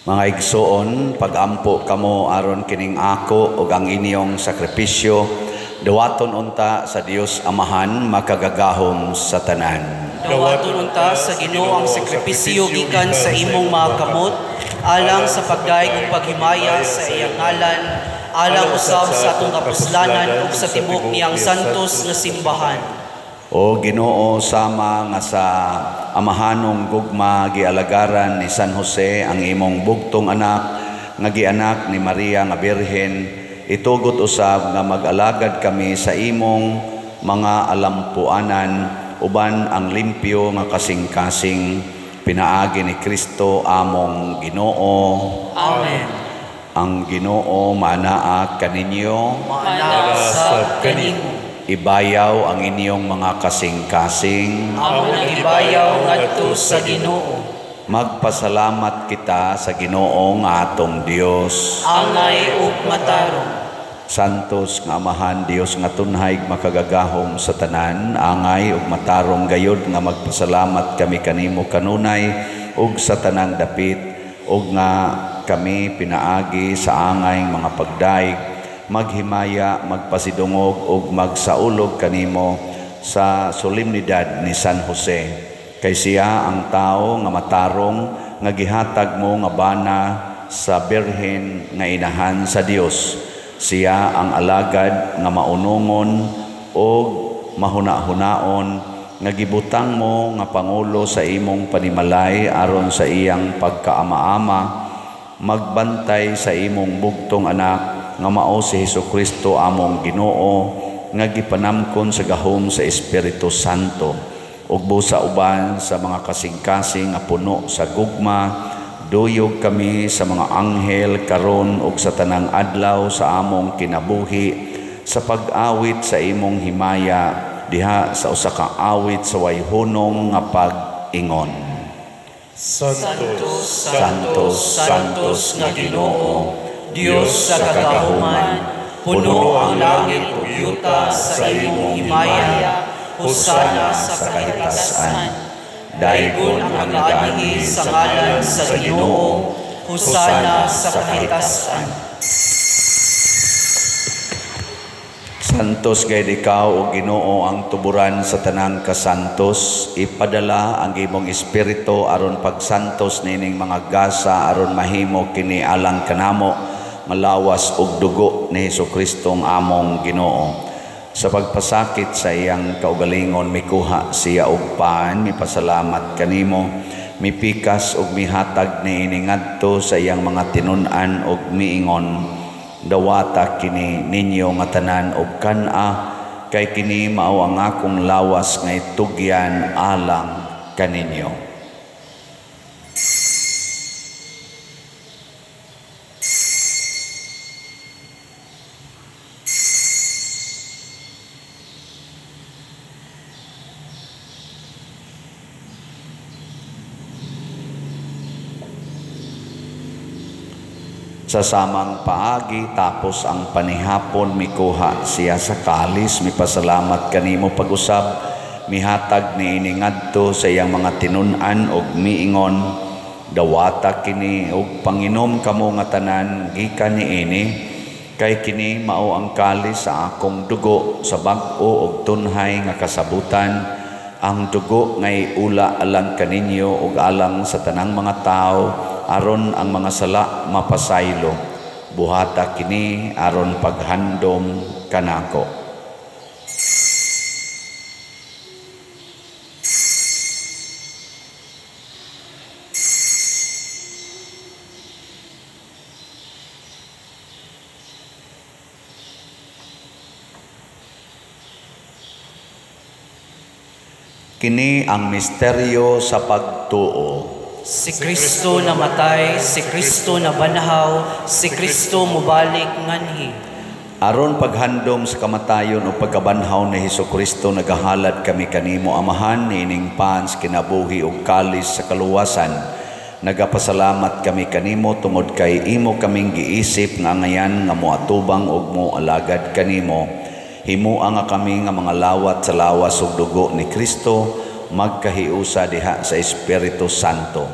Mga igsoon, pagampo kamo aron kining ako ug ang inyong sakripisyo, dawaton unta sa Dios Amahan makagagahom sa tanan. Dawaton unta sa Ginoo ang sakripisyo gikan sa imong mga kamot, alang sa pagdayeg ug paghimaya sa iyang ngalan, alang usab sa atong kapuslanan ug sa tibuok niyang santos nga simbahan. O Ginoo, sama nga sa amahanong gugma gialagaran ni San Jose ang imong bugtong anak nga gianak ni Maria nga Birhen, itugot usab nga mag-alagad kami sa imong mga alampuanan uban ang limpyo nga kasing-kasing, pinaagi ni Kristo among Ginoo. Amen. Ang Ginoo maanaa kaninyo, Maanaa sab kanimo. Ibayaw ang inyong mga kasing-kasing. Amo nang ibayaw ngadto sa Ginoo. Magpasalamat kita sa Ginoo nga atong Dios. Angay ug matarong. Santos nga Amahan, Dios nga tunhay makagagahom sa tanan, angay ug matarong gayud nga magpasalamat kami kanimo kanunay ug sa tanang dapit, ug nga kami pinaagi sa angay mga pagdaig, maghimaya, magpasidungog ug magsaulog kanimo sa solemnidad ni San Jose. Kay siya ang tawo nga matarong nga gihatag mo nga bana sa Birhen nga inahan sa Dios. Siya ang alagad nga maunungon ug mahuna-hunaon nga gibutang mo nga pangulo sa imong panimalay aron sa iyang pagkaama-ama, magbantay sa imong bugtong anak nga mao si Hesukristo among Ginoo, nga gipanamkon sa gahom sa Espiritu Santo, ug busa uban sa mga kasing-kasing nga puno sa gugma, duyog kami sa mga anghel karon ug sa tanang adlaw sa among kinabuhi, sa pag-awit sa imong himaya diha sa usa ka awit sa way hunong nga pag-ingon. Santos, Santos, Santos nga Ginoo, Dios sa kagahuman, puno ang langit ug yuta sa imong himaya. Hosana sa kahitasan. Daygon ang nagaanhi sa ngalan sa Ginoo, Hosana sa kahitasan. Santos gayud ikaw o Ginoo ang tuburan sa tanang kasantos, ipadala ang imong espiritu aron pagsantos nining mga gasa aron mahimo kini alang kanamo malawas og dugo ni Hesukristo ang among Ginoo. Sa pagpasakit sa iyang kaugalingon mikuha siya og pan, mipasalamat kanimo, mipikas og mihatag niini ngadto sa iyang mga tinun-an og miingon, dawata kini ninyo nga tanan og kan-a, kay kini mao ang akong lawas nga itugyan alang kaninyo. Sa samang paagi, tapos ang panihapon, mikuha siya sa kalis, mipasalamat kanimo pag-usab, mihatag niini ngadto sa iyang mga tinun-an og miingon, dawata kini og panginom kamo nga tanan gikan niini, kay kini mao ang kalis sa akong dugo sa bag-o og tunhay nga kasabutan, ang dugo ngay ula alang kaninyo og alang sa tanang mga tao, aron ang mga sala mapasaylo. Buhata kini aron paghandom kanako. Kini ang misteryo sa pagtuo. Si Kristo namatay, si Kristo nabanhaw, si Kristo mubalik nganhi. Aron paghandom sa kamatayon o pagkabanhaw ni Hesukristo, nagahalad kami kanimo Amahan niining pans kinabuhi ug kalis sa kaluwasan. Nagapasalamat kami kanimo tungod kay imo kaming giisip nga angayan nga moatubang ug moalagad kanimo. Himoa nga kami nga mga lawat sa lawas ug dugo ni Kristo, magkahiusa diha sa Espiritu Santo.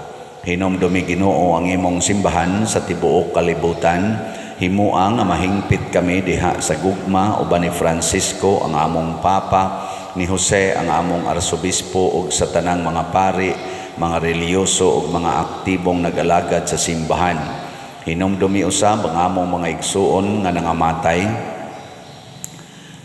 Hinumdumi Ginoo ang imong simbahan sa tibuok kalibutan. Himoa nga mahingpit kami diha sa gugma uban ni Francisco ang among Papa, ni Jose ang among Arsobispo ug sa tanang mga pari, mga relihiyoso ug mga aktibong nag-alagad sa simbahan. Hinumdumi usab ang among mga igsuon nga nangamatay,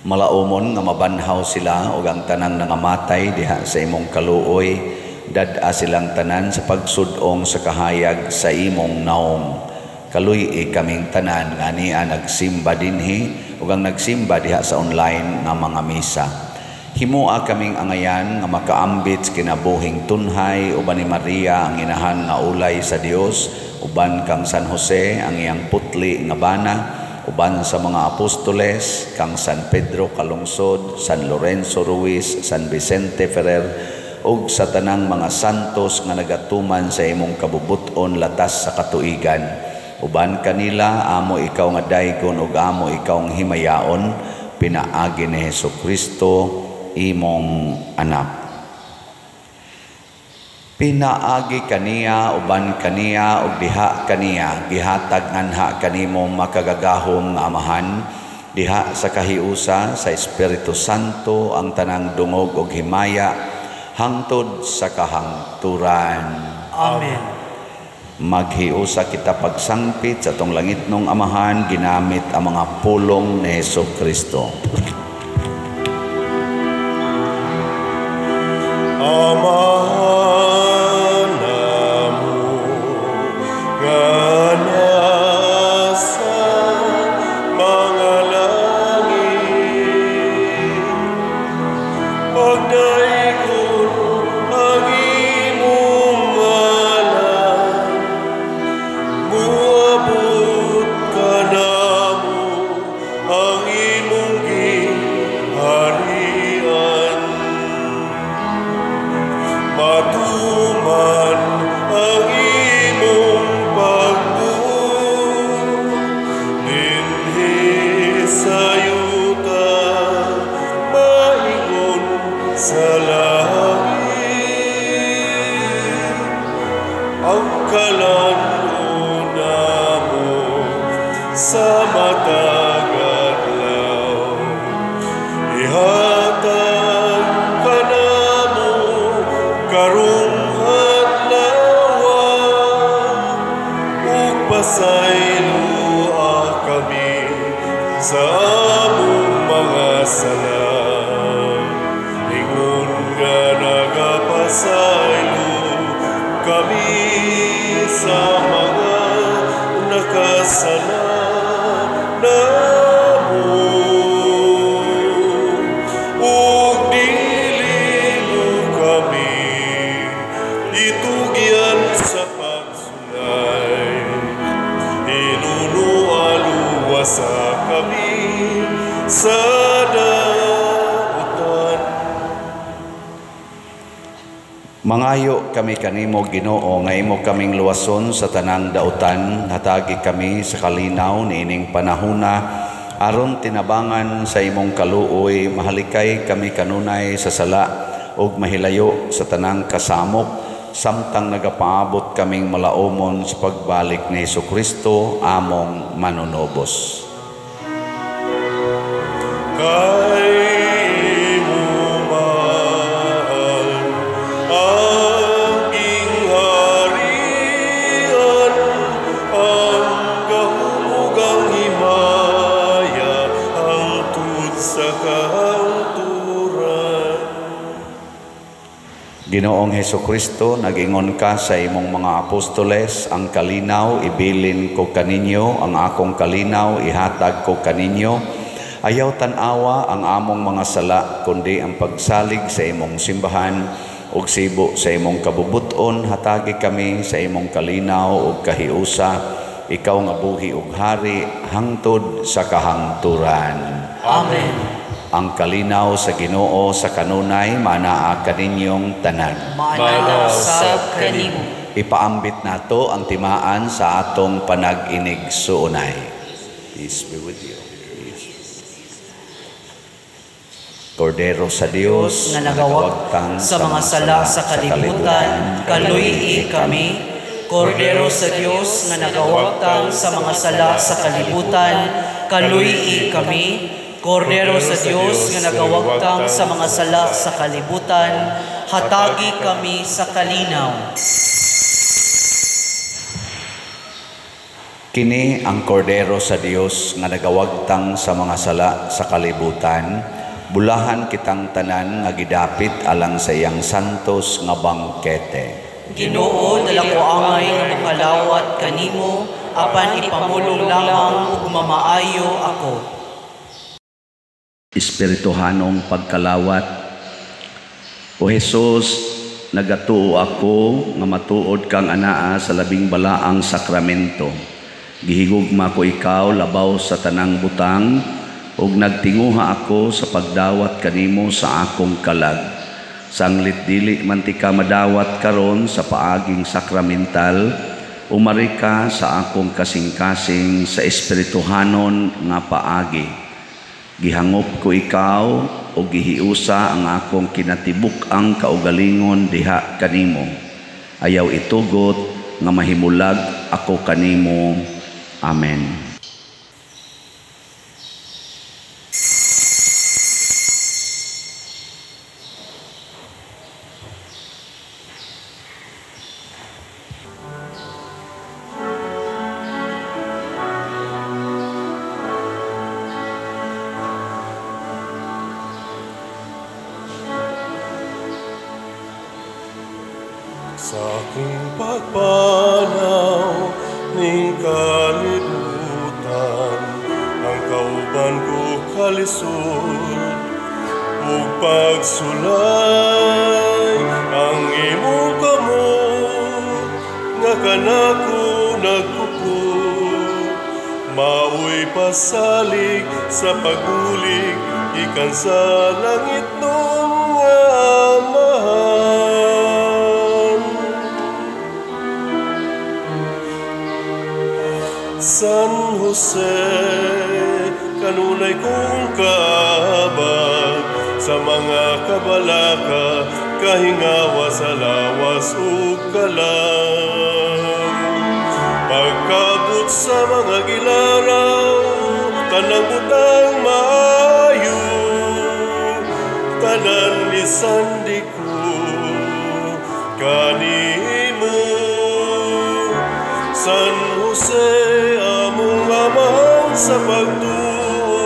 malaumon nga mabanhaw sila ug ang tanang nangamatay diha sa imong kaluoy, dad-a silang tanan sa pagsud-ong sa kahayag sa imong naong. Kaluy-i kaming tanan nga ania nagsimba dinhi ug ang nagsimba diha sa online nga mga misa. Himoa kaming angayan nga makaambit sa kinabuhing tunhay uban ni Maria ang inahan nga ulay sa Dios, uban kang San Jose ang iyang putli nga bana, uban sa mga apostoles kang San Pedro Calungsod, San Lorenzo Ruiz, San Vicente Ferrer ug sa tanang mga santos nga nagatuman sa imong kabubut-on latas sa katuigan. Uban kanila amo ikaw nga daygon ug amo ikaw nga himayaon, pinaagi ni Hesukristo imong anak. Pinaagi kaniya, uban kaniya, ug diha kaniya, gihatag nganha kanimo makagagahom nga Amahan, diha sa kahiusa sa Espiritu Santo ang tanang dungog ug himaya hangtod sa kahangturan. Amen. Maghiusa kita pagsangpit sa atong langitnong Amahan ginamit ang mga pulong ni Hesukristo. Amahan namo nga nasa mga langit, pagdaygon ang imong ngalan, muabot kanamo ang imong giharian. Matuman ang imong pagbuot dinhi sa yuta, maingon sa langit. Ang kalan-on namo sa matag adlaw, ihatag kanamo karong adlaw, ug pasayloa kami sa among mga sala, ingon nga nagapasaylo kami sa mga nakasala namo. sa dautan. Mangayo kami kanimo, Ginoo, nga imo kaming luwason sa tanang dautan, hatagi kami sa kalinaw niining panahuna, aron tinabangan sa imong kaluoy, mahalikay kami kanunay sa sala ug mahilayo sa tanang kasamok, samtang nagapaabot kaming malaumon sa pagbalik ni Hesukristo among manunobos. Kay imo mahal ang gingharian, ang gahom ug ang himaya, hangtod sa kahangturan. Ginoong Hesukristo, nag-ingon ka sa imong mga apostoles, ang kalinaw ibilin ko kaninyo, ang akong kalinaw ihatag ko kaninyo. Ayaw tan-awa ang among mga sala, kundi ang pagsalig sa imong simbahan ug sibo sa imong kabubuton, hatagi kami sa imong kalinaw ug kahiusa, ikaw nga buhi ug hari hangtod sa kahangturan. Amen. Ang kalinaw sa Ginoo sa kanunay manaa kaninyong tanan. Maanaa usab kanimo. Ipaambit nato ang timaan sa atong panag-inig suunay. Peace be with you. Kordero sa Dios nga nagawagtang sa mga sala sa kalibutan, kaluy-i kami. Kordero sa Dios nga nagawagtang sa mga sala sa kalibutan, kaluy-i kami. Kordero sa Dios nga nagawagtang sa mga sala sa kalibutan, hatagi kami sa kalinaw. Kini ang Kordero sa Dios nga nagawagtang sa mga sala sa kalibutan, bulahan kitang tanan nga gidapit alang sa iyang santos nga bangkete. Ginoo, dala ko angay nga makalawat kanimo, apan ipamulong lamang ug mamaayo ako. Espirituhanong pagkalawat. O Jesus, nagatuo ako nga matuod kang anaa sa labing balaang sakramento. Gihigugma ko ikaw labaw sa tanang butang, ug nagtinguha ako sa pagdawat kanimo sa akong kalag. Sanglit dili man ti ka madawat karon sa paaging sakramental, umari ka sa akong kasing-kasing sa espirituhanon nga paagi. Gihangop ko ikaw o gihiusa ang akong kinatibuk-ang kaugalingon diha kanimo. Ayaw itugot nga mahimulag ako kanimo. Amen. Sa akong pagpanaw ning kalibutan, ang kauban ko kalisod ug pagsulay, ang imong kamot nga kanako nagkupot, maoy pasalig sa pagbulig gikan sa langit nung nga Amahan. San Jose, kanunay kong kaabag sa mga kabalaka, kahingawa sa lawas ug kalag. Pagkabot sa mga gilaraw, tanang butang maayo, tanan ni sandi ko kanimo. San Jose, among amahan sa pagtuo,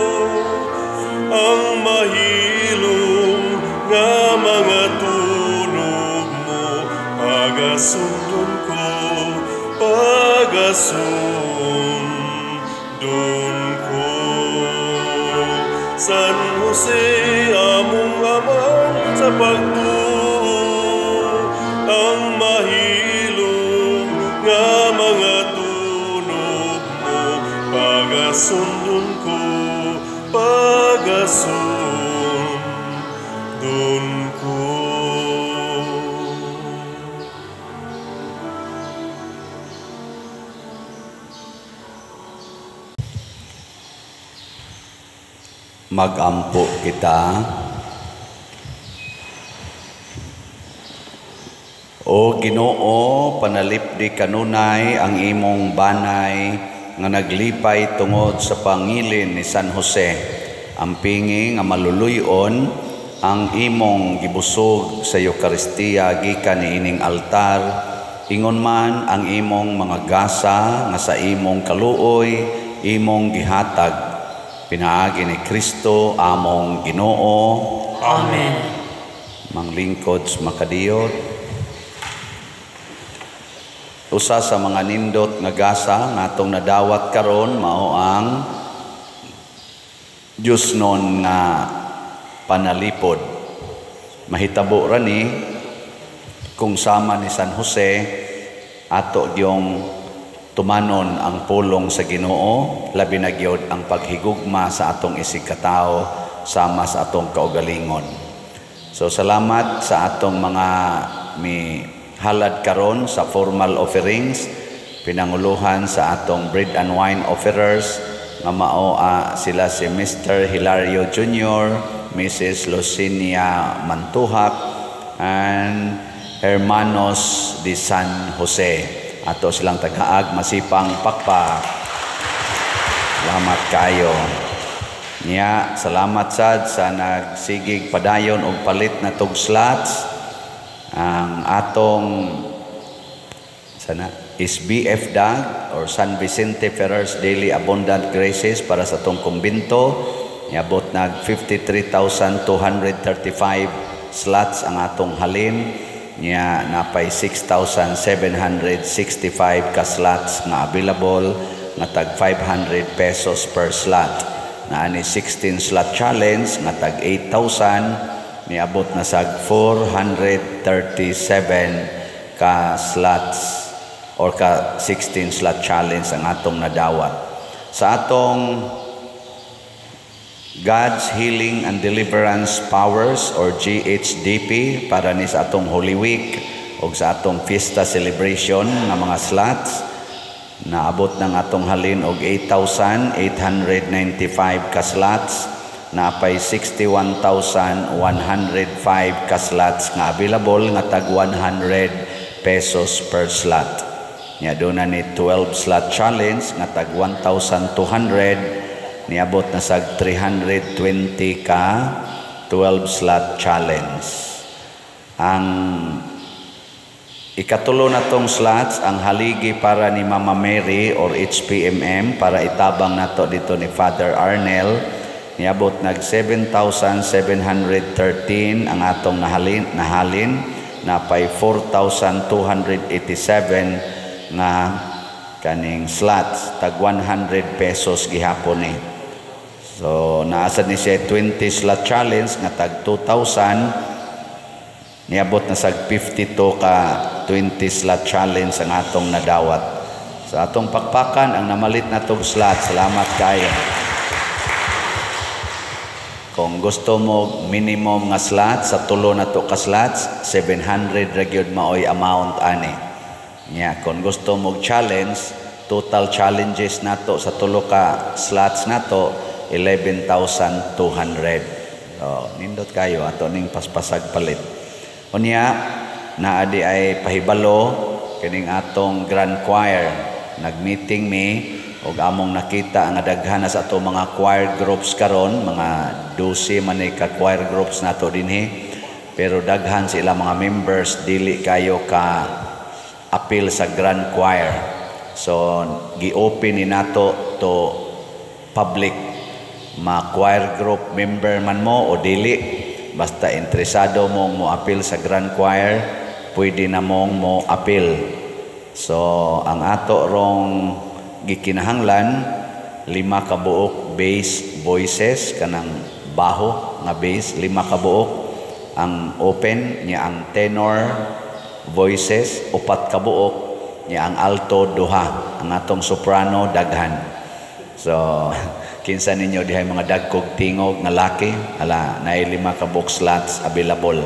ang mahilom nga mga tunog mo, pagasundon ko, pagasundon ko. San Jose, among amahan sa pagtuo, ang mahilom nga mga tunog mo, pagasundon ko, pagasundon. Kasundon ko. Magampo kita. O Ginoo, panalipdi kanunay ang imong banay nga naglipay tungod sa pangilin ni San Jose. Ampingi nga maluluyon ang imong gibusog sa Eukaristiya gikan niining altar, ingon man ang imong mga gasa nga sa imong kaluoy imong gihatag. Pinaagi ni Kristo among Ginoo. Amen. Manglingkod sa makadiyot. Usa sa mga nindot nga gasa nga atong nadawat karon mao ang Diyosnon nga panalipod. Mahitabo ra ni kung sama ni San Jose ato gyong tumanon ang pulong sa Ginoo, labi na gyud ang paghigugma sa atong isig katawo sama sa atong kaugalingon. So salamat sa atong mga mi halad karon sa formal offerings, pinanguluhan sa atong bread and wine offerers nga mao sila si Mr. Hilario Jr., Mrs. Lucinia Mantuhak, and Hermanos de San Jose. Ato silang tagaag masipang pakpak. Salamat kayo. Nya, salamat sad sa nagsigig padayon og palit na tog slots. Ang atong sana SBF DAG or San Vicente Ferrer's Daily Abundant Graces para sa atong kumbinto. Niabot nag 53,235 slots ang atong halin. Nya napay 6,765 ka slots nga available nga tag 500 pesos per slot. Naani 16 slot challenge nga tag 8,000, niabot na sag 437 ka slots or ka 16 slot challenge ang atong nadawat. Sa atong God's Healing and Deliverance Powers or GHDP para ni sa atong Holy Week o sa atong Fiesta Celebration nga mga slots, naabot ng atong halin og 8,895 ka slots, napay 61,105 ka slots nga available nga tag 100 pesos per slot. Nya doon na ni 12 slot challenge nga tag 1,200, niabot na sag 320 ka 12 slot challenge. Ang ikatulo na tong slots, ang haligi para ni Mama Mary or HPMM para itabang nato dito ni Father Arnel, niabot nag 7,713 ang atong nahalin, napay 4,287 nga kaning slots, tag 100 pesos gihapon ni. So naasad ni siya 20 slot challenge nga tag 2,000, niabot na sag 52 ka 20 slot challenge ang atong nadawat. Sa atong pakpakan ang namalit na tog slot. Salamat kayo. Kung gusto mo minimum nga slot sa tulo na to ka slots, 700 ra gyud maoy amount ani. Nya kung gusto mo challenge, total challenges nato sa tulo ka slots nato 11,200. So, nindot kayo ato ning paspasag palit. Unya naa di ay pahibalo kining atong grand choir. Nagmeeting mi og among nakita nga daghan na sa ato mga choir groups karon, mga 12 man ni ka choir groups nato dinhi. Pero daghan sila mga members dili kayo ka apil sa grand choir. So gi-open ni nato to public. Ma choir group member man mo o dili, basta interesado mong mo-apil sa grand choir, pwede na mong mo-apil. So ang ato rong gikinahanglan 5 ka buok bass voices, kanang baho nga bass, 5 ka buok ang open niya, ang tenor voices 4 ka buok niya, ang alto 2, ang atong soprano daghan. So Kinsa ninyo dihay mga dagkog tingog nga laki, hala, naay 5 ka book slots available.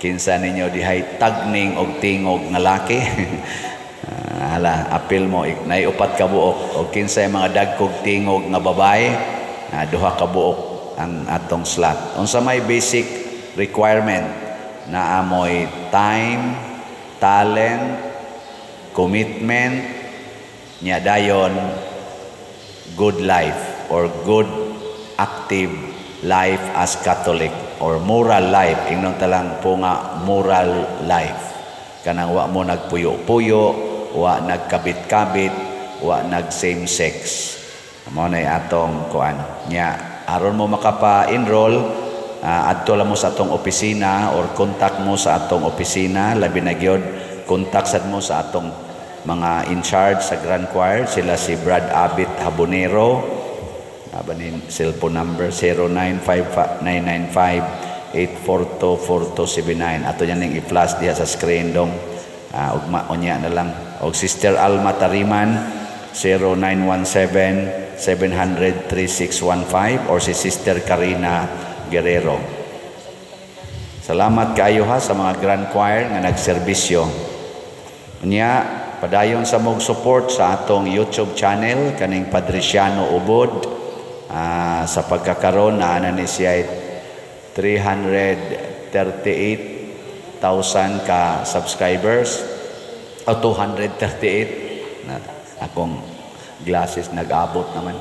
Kinsa ninyo dihay tagning og tingog nga laki, hala, apil mo, naay 4 ka buok. Og kinsay mga dagkog tingog nga babae, 2 ka buok ang atong slot. Unsa may basic requirement? Naamoy time, talent, commitment, nya dayon good life or good active life as Catholic or moral life. Ingnon ta lang po nga moral life. Kanang wa mo nagpuyo-puyo, wa nagkabit-kabit, wa nag same sex. Mao nay atong kuan. Nya aron mo makapa-enroll, adto lang mo sa atong opisina or contact mo sa atong opisina, labi na gyud contact sad mo sa atong mga in charge sa Grand Choir, sila si Brad Abit Habonero. Aba ni cellphone number 095995 8424279. Ato yan ning i-flash diha sa screen dong. Ugma unya na lang. Og Sister Alma Tariman 0917 700 3615 or si Sister Karina Guerrero. Salamat kaayo ha sa mga Grand Choir nga nagserbisyo. Unya, padayon sa mog support sa atong YouTube channel kaning Padriciano Ubod. Sa pagkakaron naa na ni siya 338,000 ka subscribers o 238 na akong glasses nag-abot naman,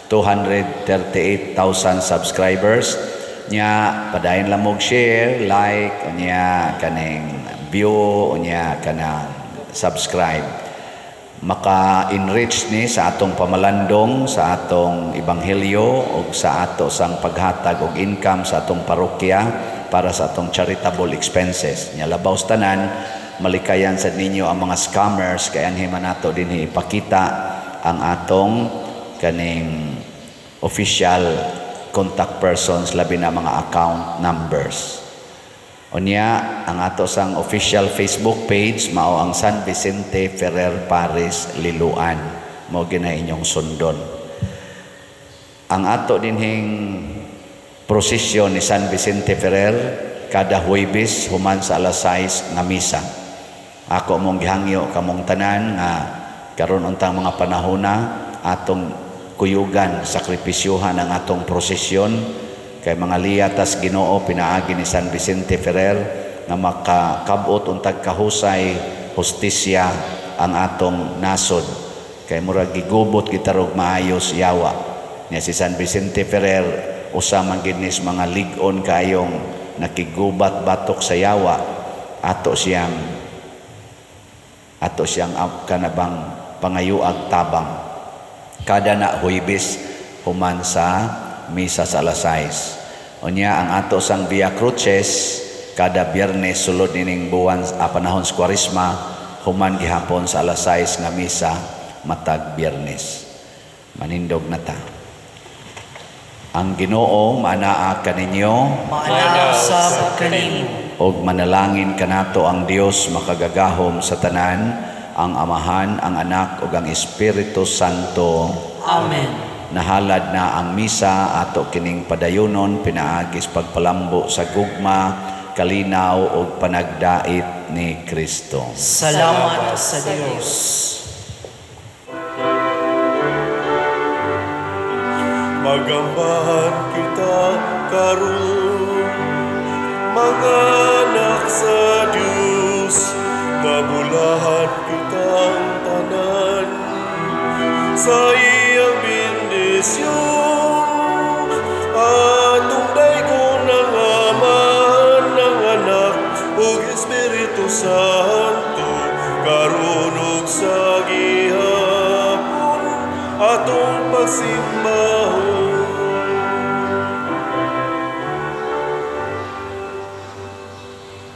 238,000 subscribers. Nya padayon lang mog share, like, unya kaning view, unya kanang subscribe. Maka-enrich ni sa atong pamalandong, sa atong ebanghelyo ug sa ato sang paghatag og income sa atong parokya para sa atong charitable expenses. Nya labaw sa tanan, malikayan sad ninyo ang mga scammers kay anhi man nato dinhi ipakita ang atong kaning official contact persons, labi na mga account numbers. Unya, ang ato sang official Facebook page mao ang San Vicente Ferrer Parish Liloan. Mao gina inyong sundon. Ang ato dinhing prosesyon ni San Vicente Ferrer kada Huwebes human sa alas 6 nga misa. Ako mong gihangyo kamong tanan nga karon untang mga panahona atong kuyugan, sakripisyuhan ang atong prosesyon kay mga liyatas Ginoo pinaagi ni San Vicente Ferrer nga makakabot untag kahusay hustisya ang atong nasod kay murag gigubot kita og maayos yawa. Nya si San Vicente Ferrer usa man gid ni sa mga lig-on kaayong nakigubat batok sa yawa, ato siyang kanabang pangayuag tabang kada na Huwebes human sa misa sa alas 6. Unya ang ato sang Via Cruces kada Biyernes sulod nining buwan, panahon sa Kwaresma, human gihapon sa alas 6 nga misa matag Biyernes. Manindog na ta. Ang Ginoo maanaa kaninyo, maanaa usab kanimo, og manalangin kanato ang Dios makagagahom sa tanan, ang Amahan, ang Anak ug ang Espiritu Santo. Amen. Nahalad na ang misa ato kining padayunon pinaagis pagpalambo sa gugma, kalinaw ug panagdait ni Kristo. Salamat sa Dios. Magambahan kita karon, mga anak sa Dios, nabulahan kitang tanan sa iyang bendisyon. Atong daygon ang Amahan, ang Anak ug Espiritu Santo, karon ug sa gihapon atong pagsimbahon.